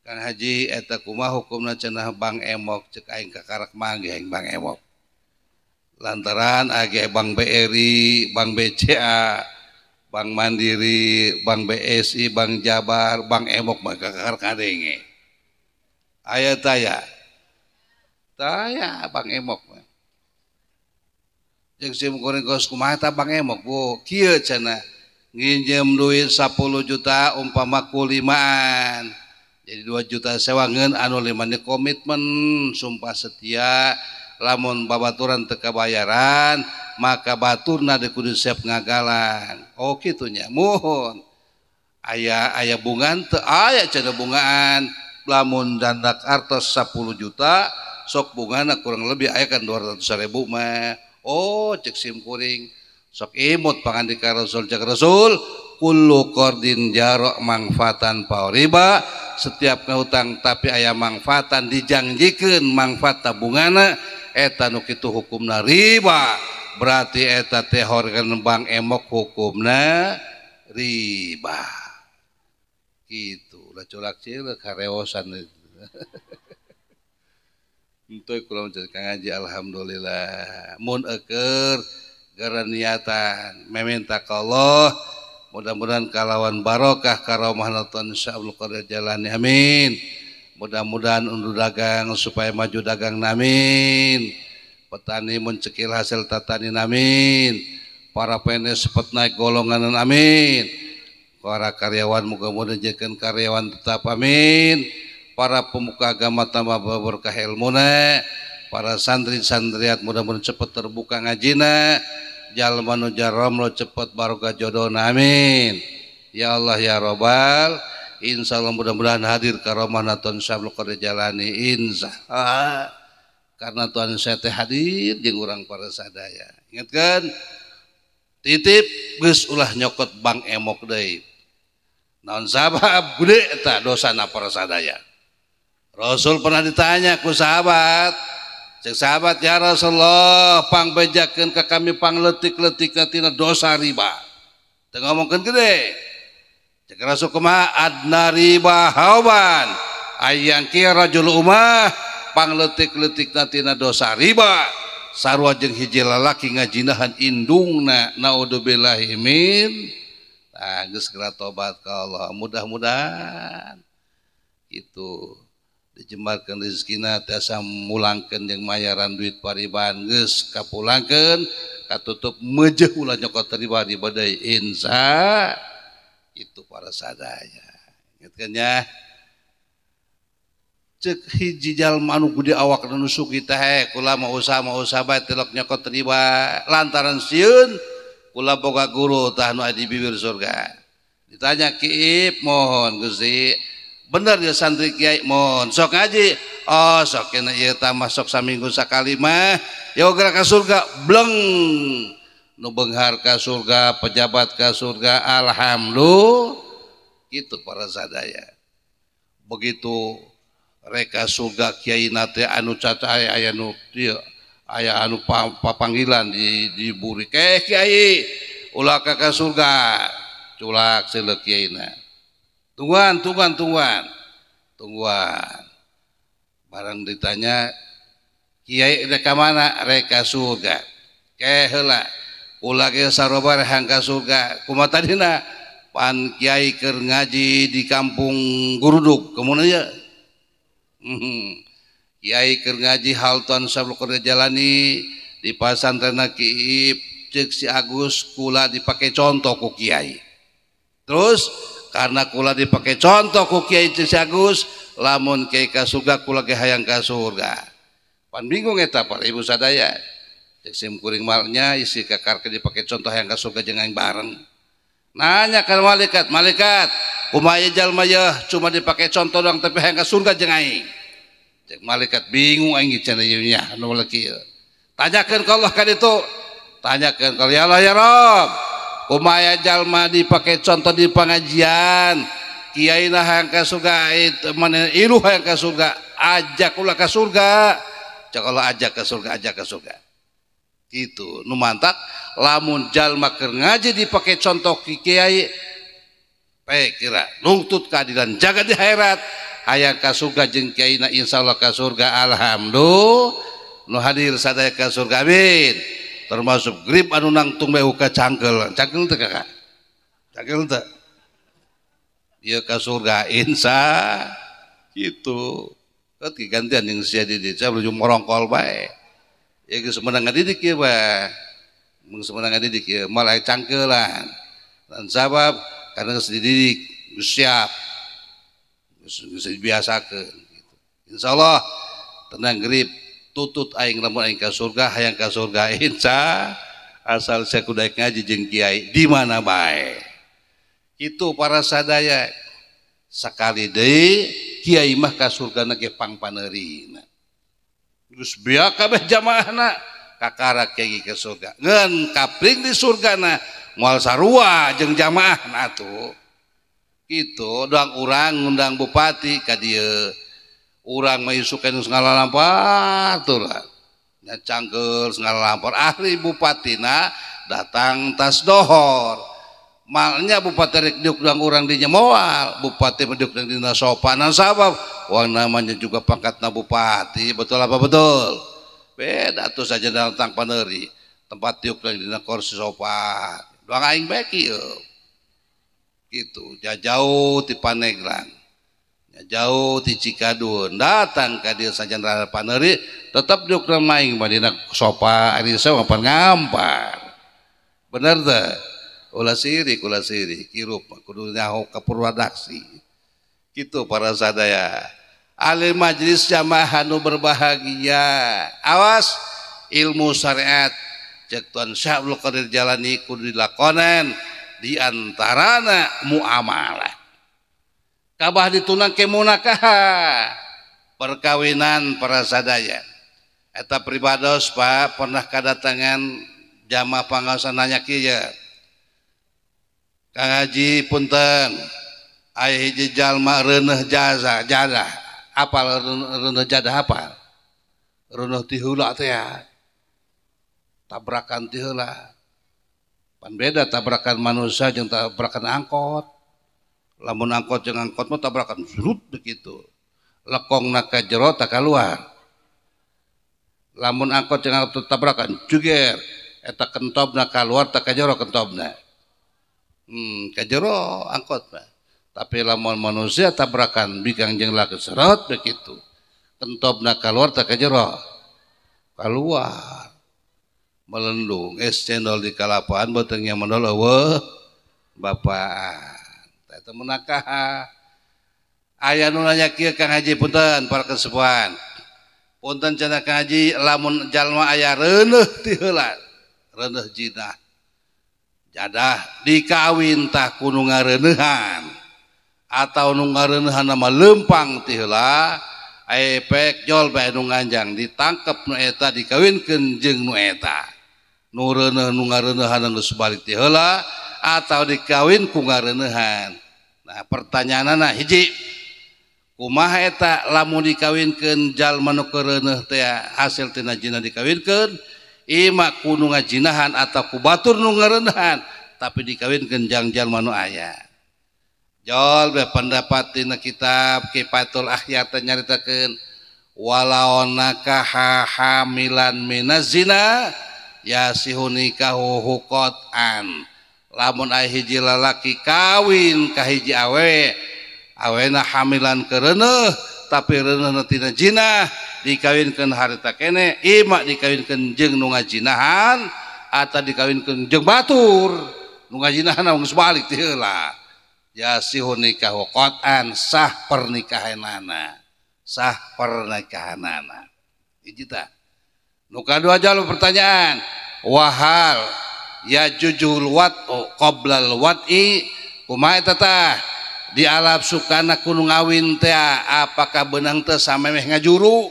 Kang Haji eta kumaha hukumna cenah bank emok, cek aing kakarak manggih aing bank emok. Lantaran age Bank BRI, Bank BCA, Bank Mandiri, Bank BSI, Bank Jabar, Bank Emok mah kakarak kadenge. Aya taya. Taya Bank Emok mah. Jeung sim kuring kos kumaha ta Bank Emok bu, kieu cenah nginjem duit 10 juta umpama ku limaan. Jadi 2 juta sewangeun anu limane komitmen sumpah setia lamun babaturan teu kabayaran maka baturna de kudu siap ngagalang. Oh kitunya muhun. Aya aya bungaan teu aya cenah bungaan lamun dandak artos 10 juta sok bungana kurang lebih aya kan 200.000 mah. Oh cek sim kuring sok imut pangandika Rasul cek Rasul kullu qardin jarok mangfaatan pauriba, setiap ngahutang tapi aya mangfaatan dijanjikeun mangfaat tabungana eta nu kitu hukumna riba. Berarti eta teh horegan bank emok hukumna riba. Kitu lah colak cileuk kareosan. Entoy kula mencari Kang Haji alhamdulillah mun eukeur gara niatan meminta ka Allah mudah-mudahan kalawan barokah karomah nonton insyaallah qadir jalani amin. Mudah-mudahan undur dagang supaya maju dagang amin. Petani mencekil hasil tatani amin. Para PNS cepat naik golongan amin. Para karyawan mudah-mudahan jadikan karyawan tetap amin. Para pemuka agama tambah berkah ilmuna. Para santri santriat mudah-mudahan cepat terbuka ngajina. Jalma nu jaromlo cepet barokah jodohna amin. Ya Allah ya Robbal. Insyaallah mudah-mudahan hadir karomah naton syablu qadar jalani insyaallah. Karena Tuhan saya teh hadir jeung urang para sadaya. Ingat kan? Titip geus ulah nyokot bank emok deui. Naon sabab gede eta dosana para sadaya. Rasul pernah ditanya ku sahabat. Cek sahabat ya Rasulullah pangbejakeun ka kami pangleutik-leutikna tina dosa riba. Teu ngomongkeun gede. Cek Rasul kumaha adna riba hauban ayang ki rajul umah pangleutik-leutikna tina dosa riba sarua jeung hiji lalaki ngajinahan indungna naudzubillahi min. Tah geus geura tobat ka Allah mudah-mudahan kitu dijembarkeun rezekina tiasa mulangkeun jeung mayaran duit pariban geus kapulangkeun katutup mejeuh ulah nyokot riba riba deui insya itu para sadaya. Ingatkeun nya cek hiji jalma anu gede awak nu sugih teh kula mah usaha bae tilok nyokot riba lantaran sieun kula boga guru tah nu aya di bibir surga. Ditanya Ki Ip mohon Gusti bener ya santri kiai mohon sok ngaji oh sok kena ieu tambah sok saminggu sakali mah ya geura ka surga bleng Nu beunghar ka surga, pejabat ka surga, alhamdulillah. Gitu para sadaya. Begitu reka surga kiai nate anu caca aya nu dieu aya anu papanggilan di buri keh kiai ulah ka surga culak seuleuh kiaina. Tungguan tungguan tungguan. Tungguan. Barang ditanya kiai rek ka mana? Rek ka surga. Keh heula ulah ge sarobar hayang ka surga. Kumaha tadina? Pan kiai keur ngaji di kampung Gurudug kemudian ya kiai keur ngaji halton sablu keur jalani di pasantren Kiip ceuk si Agus kula dipake contoh ku kiai. Terus karena kula dipake contoh ku kiai ceuk si Agus lamun kiai ka surga kula ge hayang ka surga. Pan bingung eta para ibu sadaya. Ceuk sim kuring malnya isi kakar ke dipake contoh hayang ka surga jeung aing bareng. Nanya kan malaikat, malaikat kumaha jalma yeuh cuma dipakai contoh doang tapi hayang ka surga jeung aing. Cek malaikat bingung aing cenah ieu nya nu leuki ieu. Tanyakeun ka Allah kan itu. Tanyakeun ka ya Allah ya Rabb. Kumaha jalma dipakai contoh di pengajian, kiai na hayang ka surga itu mana iluh hayang ka surga, ajak ulah ka surga. Cek Allah ajak ka surga, ajak ka surga. Gitu nu mantak lamun jalma keur ngaji dipake contoh kiai kira nungtut keadilan jaga di akhirat hayang ka surga jeung kiai na insyaallah ka surga alhamdulillah. Nu hadir sadaya ka surga amin. Termasuk grip anu nangtung bae ka cangkel cangkel teh kakak cangkel teh ieu ka surga insya gitu. Keut gantian jeung sia di dieu menuju morongkol bae. Ya geus menang ngadidik ieu bah. Geus menang ngadidik ieu malah cangkelan. Dan sabab karena geus dididik, geus siap. Geus dibiasakeun gitu. Insyaallah tenang grip tutut aing lamun aing ka surga hayang ka surga insya asal saya kudu ngaji jeung kiai di mana bae. Kitu para sadaya sakali deui kiai mah ka surgana ge pangpaneurina. Geus biak kabeh jamaahna kakara kiai ke surga. Ngan kapling di surgana moal sarua jeung jamaahna atuh. Kitu doang urang ngundang bupati ka dieu. Urang mah isukan geus ngalalampar tuh lah. Nya cangkeul geus ngalalampar ahli bupatina datang tas dohor. Malnya bupati rek diuk doang urang dinya moal, bupati mah diuk dina sopanan sabab wong namanya juga pangkatna bupati, betul apa betul? Beda tuh saja datang paneuri, tempat diuk dina kursi sopan. Doang aing bae kieu. Gitu, jauh ti Paneglang. Jauh ti Cikadun, datang ka dieu saja paneuri, tetep diuk aing mah dina sopa ari sawa pan ngampar. Bener teh? Ulah sirik, hirup kudu nyaho ka purwadaksi. Gitu para sadaya. Ahli majelis jamaah anu berbahagia. Awas ilmu syariat cek Tuan Syekh Abdul Qadir Jailani kudu dilakonan di antarana muamalah. Kabah ditunang ke munakaha perkawinan para sadaya. Eta pribados Pak pernah kadatangan jamaah pangaosan nanya kieu. Kang Haji punten aya hiji jalma reuneuh jaza jadah apal reuneuh jadah apal reuneuh ti heula teh tabrakan ti heula pan beda tabrakan manusia jeung tabrakan angkot lamun angkot jeung angkot mah tabrakan surut begitu lekongna ka jero tak kaluar lamun angkot jeung angkot tabrakan juger eta kentobna kaluar tak ka jero kentobna. Kajero angkot mah. Tapi lamun manusia tabrakan bikang jeung laki serot begitu. Kentobna keluar tak kajero. Keluar. Melendung es cendol di kalapaan beuteung nya mendol eueuh bapak. Eta munakaha. Aya nu nanya kieu Kang Haji punten para kesepuhan. Punten cenah Kang Haji lamun jalma aya reuneuh ti heula, reuneuh jinah. Jadah dikawin tah ku nu ngareuneuhan atau nu ngareuneuhan mah leumpang ti heula aya pek jol bae nu nganjang ditangkep nu eta dikawinkeun jeung nu eta. Nu reuneuh nu ngareuneuhan geus balik ti heula atau dikawin ku ngareuneuhan. Nah, pertanyaanana hiji, kumaha eta lamun dikawinkeun jalma nu kereuneuh teh hasil tina zina dikawinkeun ima ku nu ngajinahan atau ku batur nu ngareuneuhan tapi dikawinkeun jang jalma nu aya. Jol be pendapat dina kitab Kifayatul Akhyar teh nyaritakeun walau nakaha hamilan minaz zina yasihu nikahu qat'an. Lamun aya hiji lalaki kawin ka hiji awewe, awena hamilan kereuneuh tapi reuneuhna tina jinah dikawinkeun harita kene ima dikawinkeun jeung nu ngajinahan atawa dikawinkeun jeung batur nu ngajinahan geus balik ti heula. Yasihu nikahu qat'an, sah pernikahanana, sah pernikahanana. Hiji tah. Nu kadua jalur pertanyaan, wahal ya jujul wat'u qoblal wat'i, kumaha eta tah dialap sukana ku nu ngawin teh apakah beunang teh samemeh ngajuru?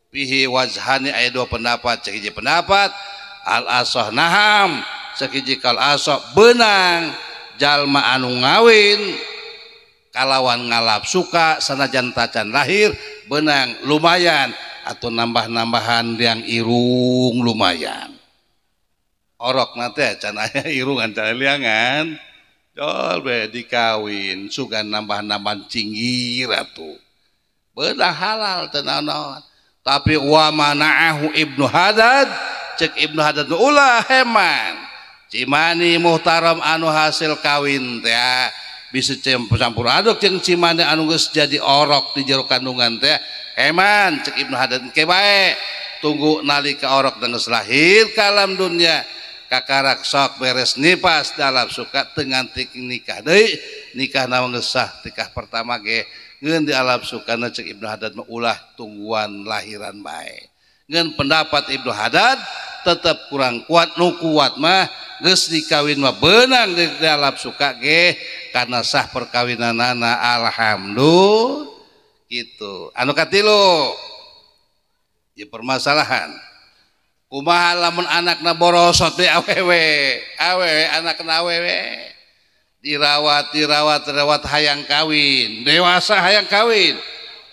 Pihi wajhani aya dua pendapat, cek hiji pendapat al asah naham, cek hiji kal asah beunang jalma anu ngawin kalawan ngalap suka sanajan tacan lahir beunang lumayan atau nambah-nambahan yang irung lumayan. Orok nate can aya irungan can liangan jol be dikawin sugan nambah-nambahan cinggir atuh beunang halal teu naon-naon. Tapi wa mana'ahu Ibnu Haddad, cek Ibnu Haddad ulah heman cimani muhtaram anu hasil kawin teh bisa campur aduk jeung cimani anu geus jadi orok di jero kandungan teh heman cek Ibnu Haddad ke bae tunggu nalika orok geus lahir kalam dunia kakarak sok beres nipas dalam suka tengantik nikah deui nikah naon geus sah tikah pertama ge ngeun di alam sukana cek Ibnu Haddad mah ulah tungguan lahiran bae. Ngeun pendapat Ibnu Haddad tetep kurang kuat, nu kuat mah geus dikawin mah beunang di alam suka ge karena sah perkawinanana alhamdulillah gitu. Anu katilu ieu permasalahan kumaha lamun anakna borosot deui awewe, awewe anakna awewe dirawat dirawat dirawat hayang kawin, dewasa hayang kawin,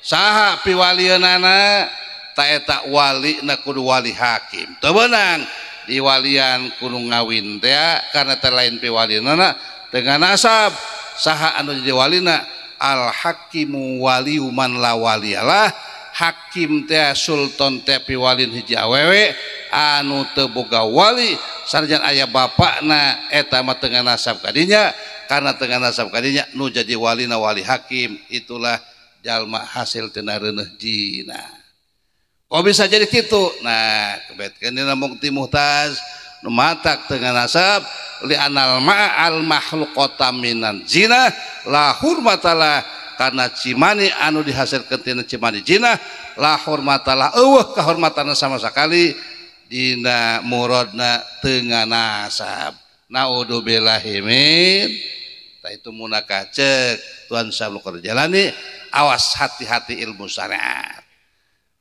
saha piwalieunana ta eta walina kudu wali hakim teu beunang diwalian kudu ngawin teh karena teh lain piwalieunana dengan nasab saha anu jadi walina al hakimu waliyu man la waliyalah. Hakim teh sultan teh piwalin hiji awewe anu teu boga wali sanajan aya bapakna eta mah teu nasab kadinya karena teu nasab kadinya nu jadi walina wali hakim itulah jalma hasil tina reuneuh jina. Kok bisa jadi kitu? Nah, kebetkeun dina mukti muhtaz nu matak teu nasab li anal ma'al makhluqata minan zina la hurmatalah karena cimani anu dihasilkeun tina cimani jinah la hurmatalah eueuh kahormatanna sama sekali dina muradna teu nasab. Naudzubillahi min ta itu munakah cek Tuhan Syamul Jalani awas hati-hati ilmu syariat.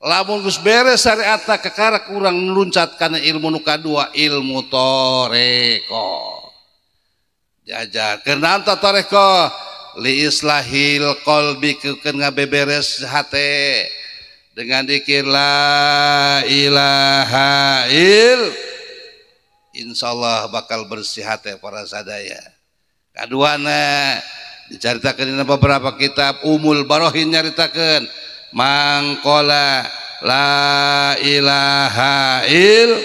Lamun geus beres syariatna kekarak urang nuluncat kana ilmu nu kadua ilmu toreko. Diajarkeun naon ta toreko? Li islahil qalbi keun ngabeberes hate dengan dikir la ilaha il insyaallah bakal bersih hate para sadaya. Kaduana dicaritakeun dina beberapa kitab Umul Barohin nyaritakeun mangkola la ilaha il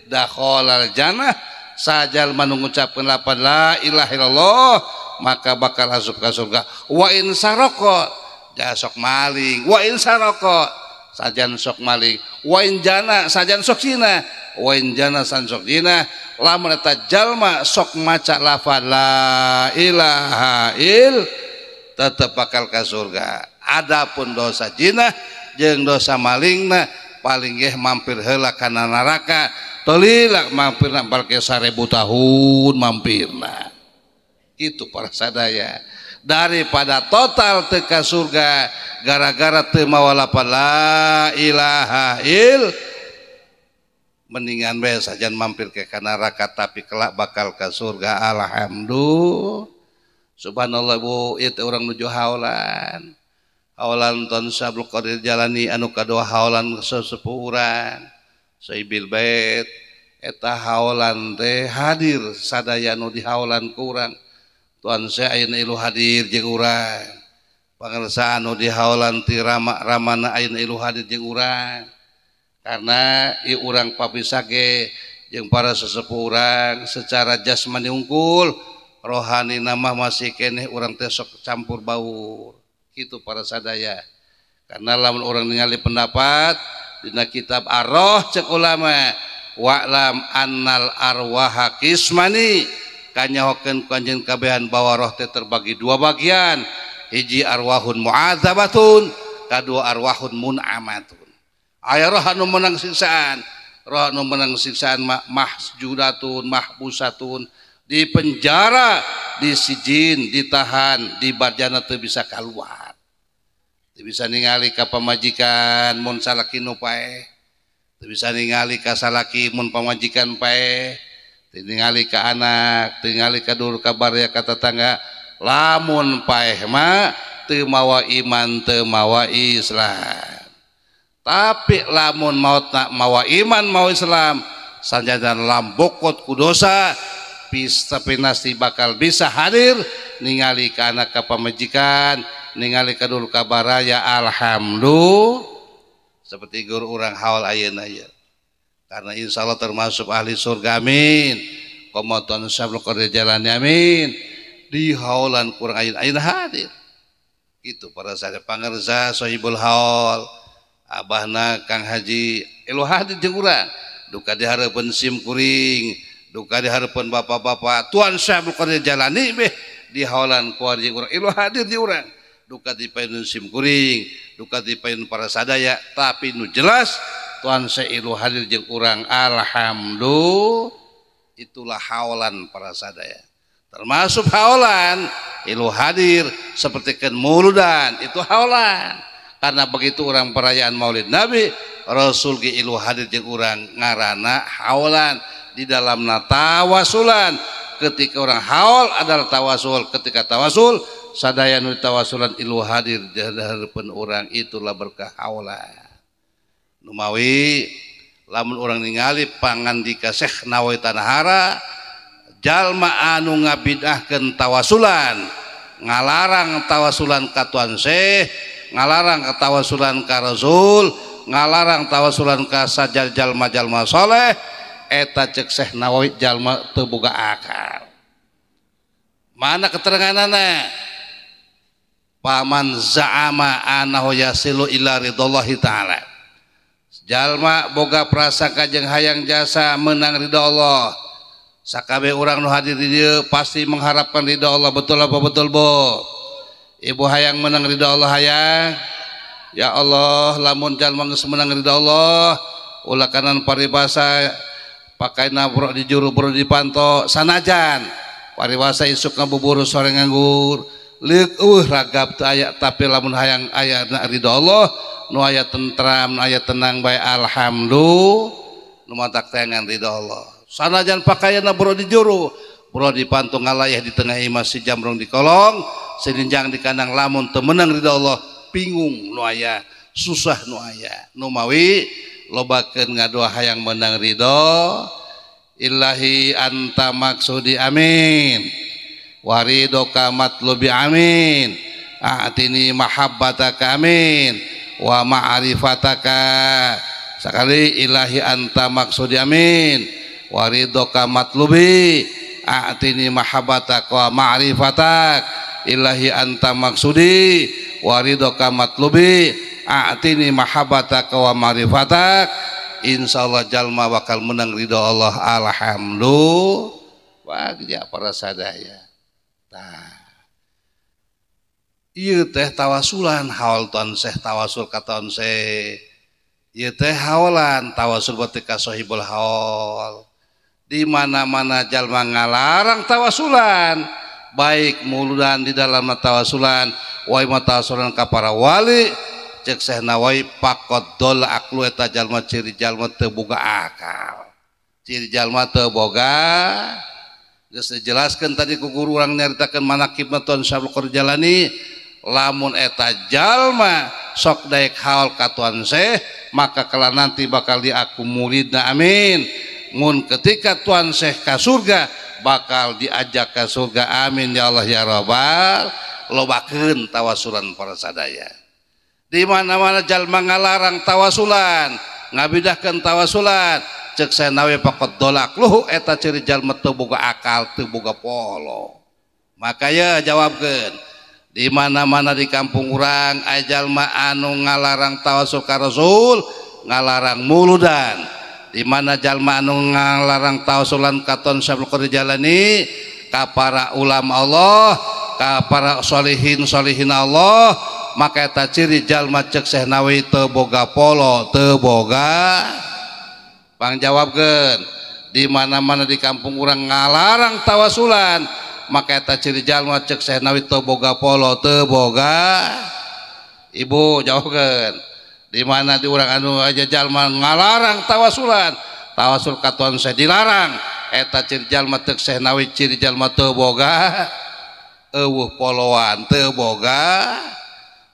dakhalal jannah sajal manungucapkeun lapan la ilaha illallah maka bakal asup ka surga. Wa in saroko ja sok maling, wa in saroko sajan sok maling, wa in jana sajan sok zina, wa in jana san sok zina. Lamun eta jalma sok maca lafaz la ilaha il tetep bakal ka surga. Adapun dosa zina jeung dosa malingna paling geh mampir heula kana neraka, teu mampirna balke 1000 tahun mampirna. Itu para sadaya daripada total teu ka surga gara-gara teu mawa lapan la ilaha il Mendingan bae sajan mampir ke ka neraka tapi kelak bakal ke surga. Alhamdulillah. Subhanallah bu, ieu teh urang nuju haolan. Haolan Tuan Syekh Abdul Qadir Jalani anu kadua haolan sesepuh urang. Sohibil bait eta haolan teh hadir sadaya nu di haolan ku urang. Tuan Syekh ayeuna ilu hadir jeung urang. Pangersa anu di haolan ti rama-ramana ayeuna ilu hadir jeung urang. Karena ieu urang papisah ge jeung para sesepuh urang secara jasmani unggul, rohani nama masih keneh urang teh sok campur baur. Kitu para sadaya. Karena lamun urang ningali pendapat dina kitab Ar-Roh cek ulama, wa'lam annal arwaha qismani, kanyahokeun ku anjeun kabehan bahwa roh teh terbagi dua bagian, hiji arwahun mu'adzabatun, kadua arwahun mun'amatun. Aya roh anu menang siksaan, roh anu menang siksaan mahjudatun, mahbusatun, di penjara, disijin, ditahan, di barjana teu bisa keluar. Teu bisa ningali ka pamajikan mun salaki nu paeh, teu bisa ningali ka salaki mun pamajikan paeh, teu ningali ka anak, teu ningali ka dulur ka baraya ka tetangga, lamun paeh mah teu mawa iman, teu mawa Islam. Tapi lamun mautna mawa iman mawa Islam, sanjadan lambokot ku dosa, tapi nasti bakal bisa hadir ningali ka anak ka pamajikan, ningali ka dulur ka baraya. Alhamdulillah. Seperti guru urang haul ayeuna ieu. Karena insyaallah termasuk ahli surga, amin. Komo Tuan Syekh Abdul Qadir Jalani, amin. Di haulan kurang ayeuna ayeuna hadir. Gitu para sadaya pangersa sohibul haul, abahna Kang Haji elo hadir jeung urang. Duka dihareupeun sim kuring, duka dihareupeun bapak-bapak Tuan Syekh Abdul Qadir Jalani beh di haulan kuar jeung urang elo hadir di urang. Duka dipayun sim kuring, duka dipayun para sadaya, tapi nu jelas Tuan Syekh elo hadir jeung urang. Alhamdulillah. Itulah haulan para sadaya. Termasuk haulan elo hadir seperti kan muludan, itu haulan. Karena begitu orang perayaan Maulid Nabi Rasul ge ilu hadir jeung urang ngarana haulan di dalamna tawasulan. Ketika orang haul adalah tawasul, ketika tawasul sadaya nu tawasulan ilu hadir di hadapan orang, itulah berkah haulan. Numawi lamun orang ningali pangandika Syekh Nawawi Tanahara, jalma anu ngabidahkeun tawasulan, ngalarang tawasulan ka Tuan Syekh, ngalarang tawasulan ka Rasul, ngalarang tawasulan ka sajal jalma-jalma soleh, eta cek Syekh Nawawi jalma teu boga akal. Mana keteranganana? Paman za'ama anahu yasilu ila ridallahi ta'ala. Jalma boga prasangka jeung hayang jasa menang ridha Allah. Sakabeh urang nu hadir di dieu pasti mengharapkan ridha Allah, betul apa betul bu? Ibu hayang menang ridha Allah hayang? Ya Allah, lamun jalma geus menang ridha Allah, ulah kanan paribasa pakai nabrok di juru bro di panto sanajan paribasa isuk ngabuburu sore nganggur leuk eueuh ragap teu aya, tapi lamun hayang aya ridha Allah nu aya tentram, nu aya tenang bae alhamdulillah, nu matak tayangan ridha Allah. Sanajan pakaianna bro di juru bro di panto ngalayah di tengah imah si jamrong di kolong sininjang di kandang, lamun teu meunang ridha Allah bingung nu aya, susah nu aya. Nu mawi lobakeun ngadoa hayang menang ridho Ilahi anta maksudi amin, waridoka matlubi amin, a'tini mahabbataka amin, wa ma'rifataka. Sekali ilahi anta maksudi amin, waridoka matlubi, a'tini mahabbataka wa ma'rifatak. Ilahi anta maksudi, waridoka matlubi, a'tini mahabbataka wa ma'rifatak. Insyaallah jalma bakal menang ridho Allah. Alhamdulillah. Bagja para sadaya. Tah, ieu teh tawasulan haul Tuan Syekh tawasul ka Tuan Syekh. Ieu teh haolan tawasul berarti ka sahibul haul. Di mana-mana jalma ngalarang tawasulan, baik muludan di dalam tawasulan, wa tawasulan ka para wali, cek Syekh Nawawi pakot dol aklu eta jalma ciri jalma teu boga akal. Ciri jalma teu boga geus dijelaskeun tadi ku guru urang nyaritakeun manaqib Tuan Syekh Abdul Qadir Jailani lamun eta jalma sok daek haul ka Tuan Syekh maka kala nanti bakal diaku muridna amin. Mun ketika Tuan Syekh ka surga bakal diajak ke surga amin ya Allah ya Rabbal. Lobakeun tawasulan para sadaya. Di mana-mana jalma ngalarang tawasulan, ngabidahkeun tawasulan, cek saya nawe pakot dolak luhu eta ciri jalma teu boga akal, teu boga polo. Makanya jawabkeun di mana-mana di kampung urang aya jalma anu ngalarang tawasul ka Rasul, ngalarang muludan. Di mana jalma anu ngalarang tawasulan ka Tuan Syekh Abdul Qadir Jailani, ka para ulama Allah, ka para solihin solihin Allah, maka eta ciri jalma cek Syekh Nawawi teu boga polo, teu boga. Pang jawabkeun di mana-mana di kampung urang ngalarang tawasulan, maka eta ciri jalma cek Syekh Nawawi teu boga polo, teu boga. Ibu jawabkeun di mana di urang anu aja jalma ngalarang tawasulan, tawasul ka Tuan Syekh dilarang, eta ciri jalma cek Syekh Nawawi ciri jalma teu boga eueuh poloan, teu boga.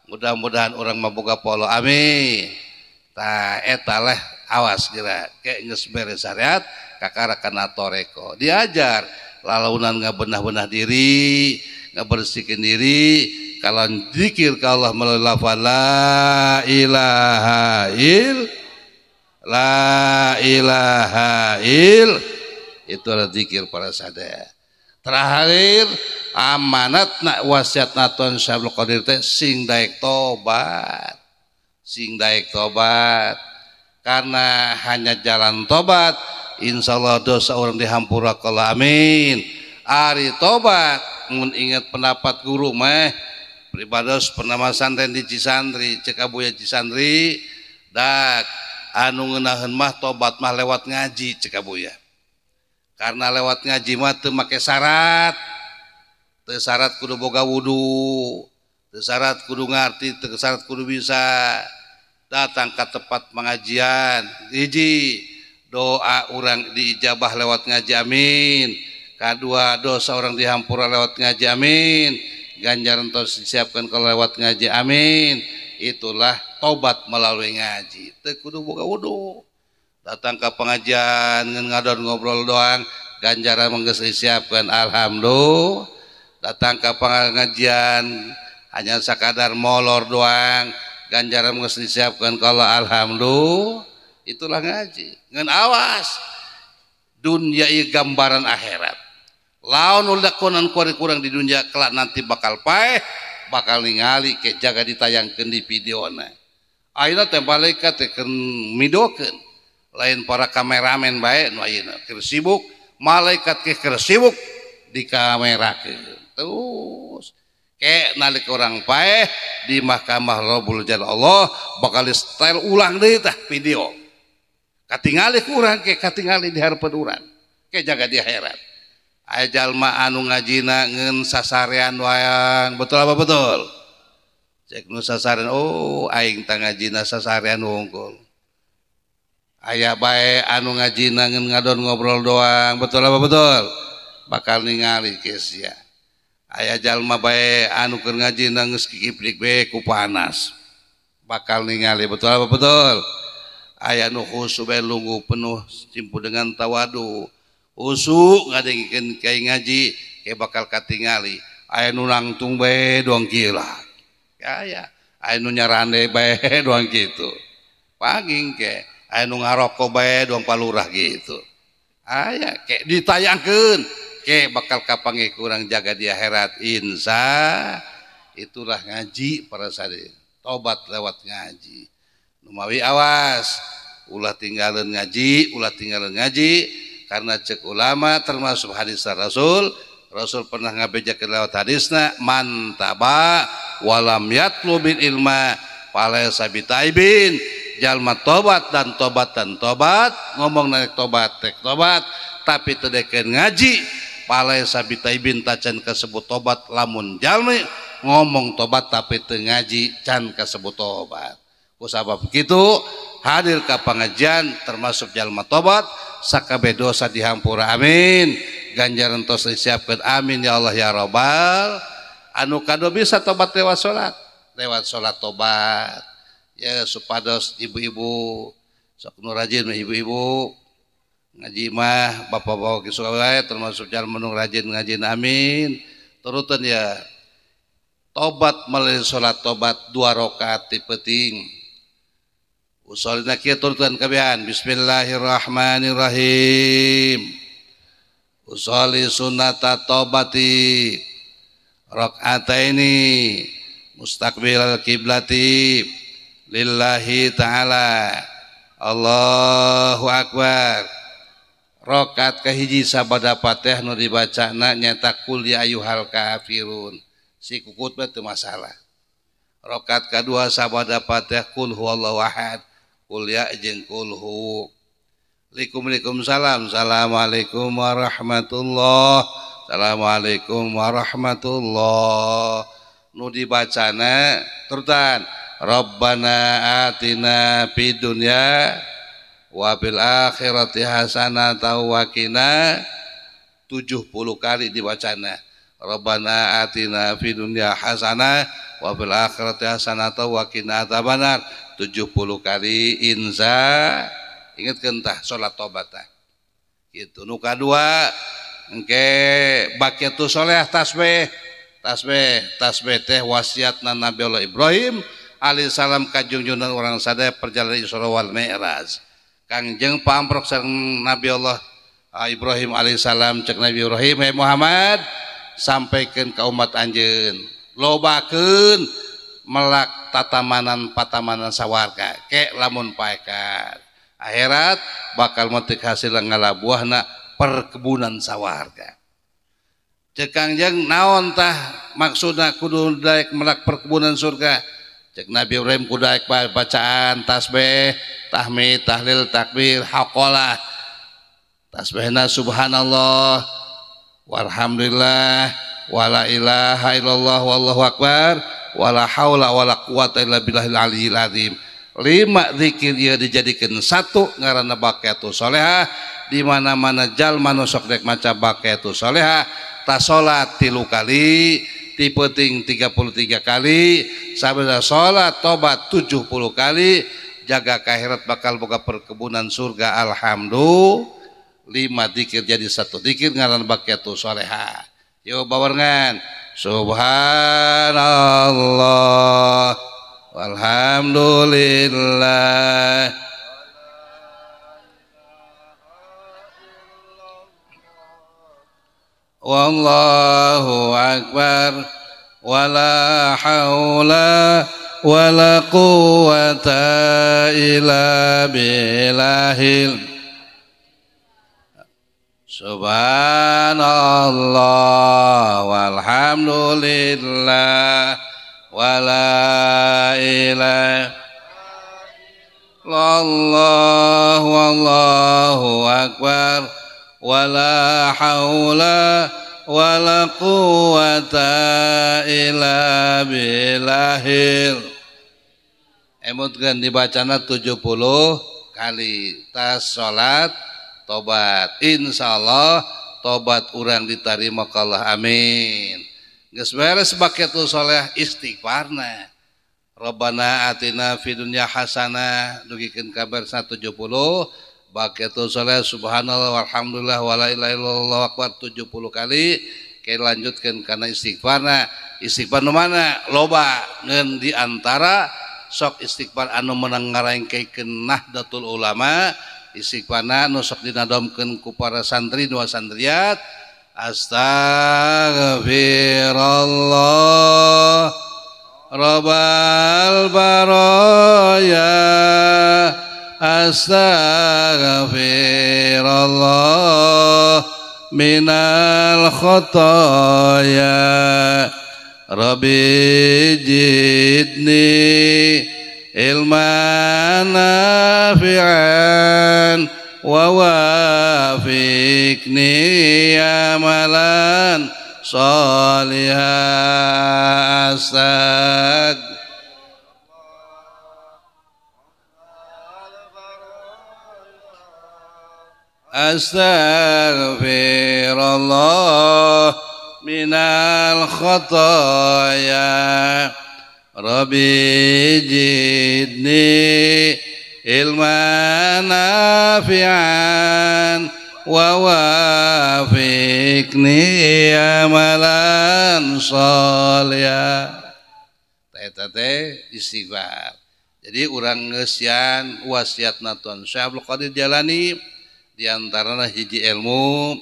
Mudah-mudahan orang mah boga polo amin. Tah eta leh awas kira kayak geus beres syariat kakara kana toreko diajar lalaunan ngabenah-benah diri, ngabersihkeun diri kalau zikir ka Allah melalui lafaz la ilaha il la ilaha il, itu adalah zikir para sadaya. Terakhir amanat nak wasiat Tuan Syekh Abdul Qadir teh sing daek tobat, sing daek tobat, karena hanya jalan tobat insyaallah dosa orang dihampura Allah amin. Ari tobat mun ingat pendapat guru mah pribados pernah masantren di Cisantri, cek Abuya Cisantri dak anu ngeunaheun mah tobat mah lewat ngaji cek Abuya. Karena lewat ngaji mah teu make syarat, teu syarat kudu boga wudu, teu syarat kudu ngarti, teu syarat kudu bisa. Datang ke tempat pengajian, hiji doa orang diijabah lewat ngaji amin, kedua dosa orang dihampura lewat ngaji amin, ganjaran terus disiapkan kalau lewat ngaji amin. Itulah tobat melalui ngaji, teu kudu boga wudu. Datang ke pengajian ngadon ngobrol doang ganjaran geus disiapkan alhamdulillah. Datang ke pengajian hanya sekadar molor doang ganjaran geus disiapkan kalau alhamdulillah. Itulah ngaji. Ngan awas dunia ieu gambaran akhirat. Laun lakonan kurang di dunia kelak nanti bakal paeh, bakal ningali ke jaga ditayangkeun di videona. Ayeuna teh malaikat teh keur midokeun. Lain para kameramen bae nu ayeuna keur sibuk, malaikat ke keur sibuk dikamerakeun. Terus ke nalik orang paeh di mahkamah Rabbul Jalal Allah bakal style ulang deui tah video. Katingali ku urang ke katingali di hareupeun urang. Ke jaga di akhirat. Aya jalma anu ngajina ngeun sasarean wayang, betul apa betul? Cek nu sasarean, oh aing tah ngajina sasarean wungkul. Aya bae anu ngajina ngeun ngadon ngobrol doang, betul apa betul? Bakal ningali geus sia. Aya jalma bae anu keur ngajina geus kikiplik bae ku panas. Bakal ningali, betul apa betul? Aya nu khusyuk bae lungguh penuh simpu dengan tawadu. Khusyuk ngadengikeun kai ngaji ke bakal katingali. Aya nu nangtung bae doang gila. Aya aya nu nyarande bae doang kitu. Panging ke aya nu ngaroko bae doang palurah gitu. Aya ke ditayangkeun ke bakal kapanggih kurang jaga di akhirat insya. Itulah ngaji para sadaya. Tobat lewat ngaji. Numawi awas ulah tinggalin ngaji, ulah tinggalin ngaji, karena cek ulama termasuk hadis Rasul, Rasul pernah ngabejakeun lewat hadisna man taba walam yatlubil ilma falaysa bitaibin. Jalma tobat dan tobat dan tobat, ngomong naik tobat tek tobat, tapi teu dekeun ngaji falaysa bitaibin tacan kasebut tobat. Lamun jalmi ngomong tobat tapi teu ngaji can kasebut tobat. Kusabab kitu hadir ka pangajian termasuk jalma tobat sakabeh dosa dihampura amin. Ganjaran tos disiapkeun amin ya Allah ya Rabbal. Anu kadua bisa tobat lewat salat, lewat salat tobat. Ya supados ibu-ibu sok nu rajin ibu-ibu ngaji mah bapak-bapak geus wae termasuk jalma nu rajin ngaji amin. Turutan ya tobat melalui salat tobat 2 rakaat ti peuting. Usolina kieu turutan kabehan bismillahirrahmanirrahim. Usolli sunnata tobati rakaataini mustaqbilal kiblati lillahi ta'ala. Allahu akbar. Rakaat kahiji sabada Fatihah nu dibacana nyaeta qul ya ayyuhal kafirun. Si kukut mah teu masalah. Rakaat kadua sabada Fatihah qul huwallahu ahad. Qul ya jeung qul hu. Waalaikumsalam. Assalamualaikum warahmatullah. Assalamualaikum warahmatullah. Nu dibacana turutan Rabbana atina fid dunya wa fil akhirati hasanah wa qina 70 kali dibacana. Rabbana atina fid dunya hasanah wa fil akhirati hasanah wa qina adzabannar 70 kali inza. Ingatkeun tah salat tobat tah. Kitu nu kadua engke baqiyatus sholeh tasbih. Tasbih, tasbih teh wasiatna Nabi Allah Ibrahim alaihissalam ka junjungan urang sadaya perjalanan Isra wal Mi'raj. Kangjeng pamprok sareng Nabi Allah Ibrahim alaihissalam cek Nabi Ibrahim, "Hey Muhammad, sampaikan ka umat anjeun, lobakeun melak tatamanan patamanan sawarga ke lamun paekan akhirat bakal metik hasil ngalabuahna perkebunan sawarga." Cek Kangjeng naon tah maksudna kudu daek melak perkebunan surga? Cek Nabi Ibrahim kudu daek bacaan tasbih, tahmid, tahlil, takbir, haqalah. Tasbihna subhanallah walhamdulillah wala ilaha illallah wallahu akbar wala haula wala quwata illa billahil aliyil azim. 5 zikir ieu dijadikeun satu ngaranna baqiyatus sholehah. Di mana-mana jalma nu sok rek maca baqiyatus sholehah ta salat 3 kali, ti peuting 33 kali, sabada salat tobat 70 kali, jaga ka akhirat bakal boga perkebunan surga. Alhamdulillah. 5 zikir jadi satu zikir ngaran baqiyatus sholehah. Yo bawarengan subhanallah walhamdulillah wallahu akbar wala haula wala quwata illa billahil. Subhanallah walhamdulillah wala ilaha illallah wallahu akbar wala haula wala quwata illa billahil. Emutkeun dibacana 70 kali tas salat tobat. Insyaallah tobat urang diterima ka Allah amin. Geus beres baqiyatus sholeh istighfarna. Rabbana atina fid dunya hasanah dugikeun kabar 170. Baqiyatus sholeh subhanallah walhamdulillah wala ilaha illallah akbar 70 kali. Ke lanjutkeun kana istighfarna. Istighfar nu mana? Loba ngeun di antara sok istighfar anu menang ngarengkekeun Nahdlatul Ulama. Istighfarna nu sok dinadomkeun ku para santri dua santriat. Astaghfirullah rabbal baraya astaghfirullah minal khotoya rabbi jidni ilman nafi'an wa wafiqni amalan sholihan. Astag Astaghfirullah minal khotoya Rabbi jidni ilman nafi'an wa wafiqni amalan sholihan. Eta teh istighfar. Jadi urang ngeusian wasiatna Tuan Syekh Abdul Qadir Jailani diantarana hiji ilmu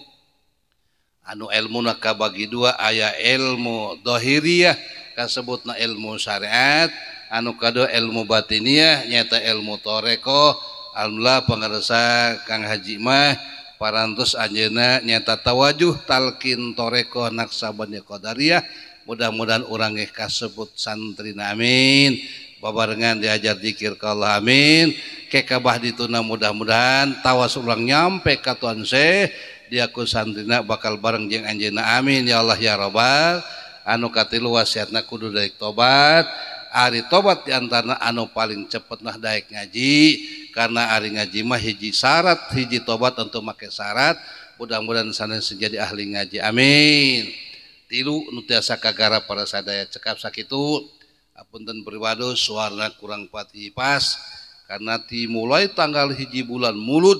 anu ilmuna kabagi dua, aya ilmu dohiriyah kasebutna ilmu syariat, anu kadua ilmu batiniyah nyaeta ilmu thoriqoh. Alhamdulillah pangarsa Kang Haji mah parantos anjeunna nyaeta tawajuh talqin thoriqoh Naqsyabandiyah Qadariyah. Mudah-mudahan urang ge kasebut santrina, amin. Babarengan diajar zikir ka Allah, amin. Kekabah dituna mudah-mudahan tawasul urang nyampe ka Tuan Syekh, diaku santrina bakal bareng jeung anjeunna, amin ya Allah ya Rabbal. Anu katilu wasiatna kudu daek tobat. Ari tobat diantarana anu paling cepet nah daek ngaji, karena ari ngaji mah hiji syarat hiji tobat untuk make syarat. Mudah-mudahan sanes jadi ahli ngaji, amin. Tilu nu tiasa kagarap para sadaya cekap sakitu. Apunten pribados suarana kurang pati pas karena dimulai tanggal 1 bulan Mulud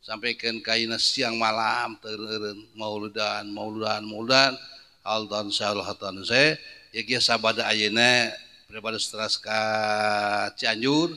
sampaikan kaina siang malam teureun mauludan mauludan mauludan altan salahatan se ya kieu sabada ayeuna pribados teras ka Cianjur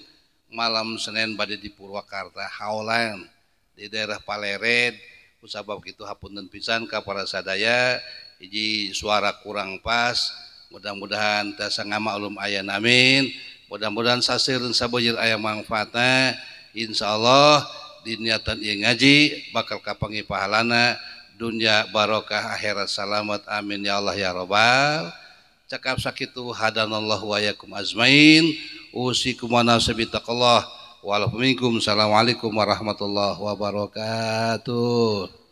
malam Senin bade di Purwakarta haolan di daerah Palered. Kusabab kitu hapunten pisan ka para sadaya hiji suara kurang pas, mudah-mudahan tiasa ngamaklum aya, amin. Mudah-mudahan saseureun sabujur aya manfaatna, insyaallah diniatan ieu ngaji bakal kapanggih pahalana dunya barokah akhirat salamat, amin ya Allah ya Rabbal. Cakap sakitu hadanallahu wa yakum azmain. Usikum wa nafsi bitaqallah. Wa minkum. Assalamualaikum warahmatullahi wabarakatuh.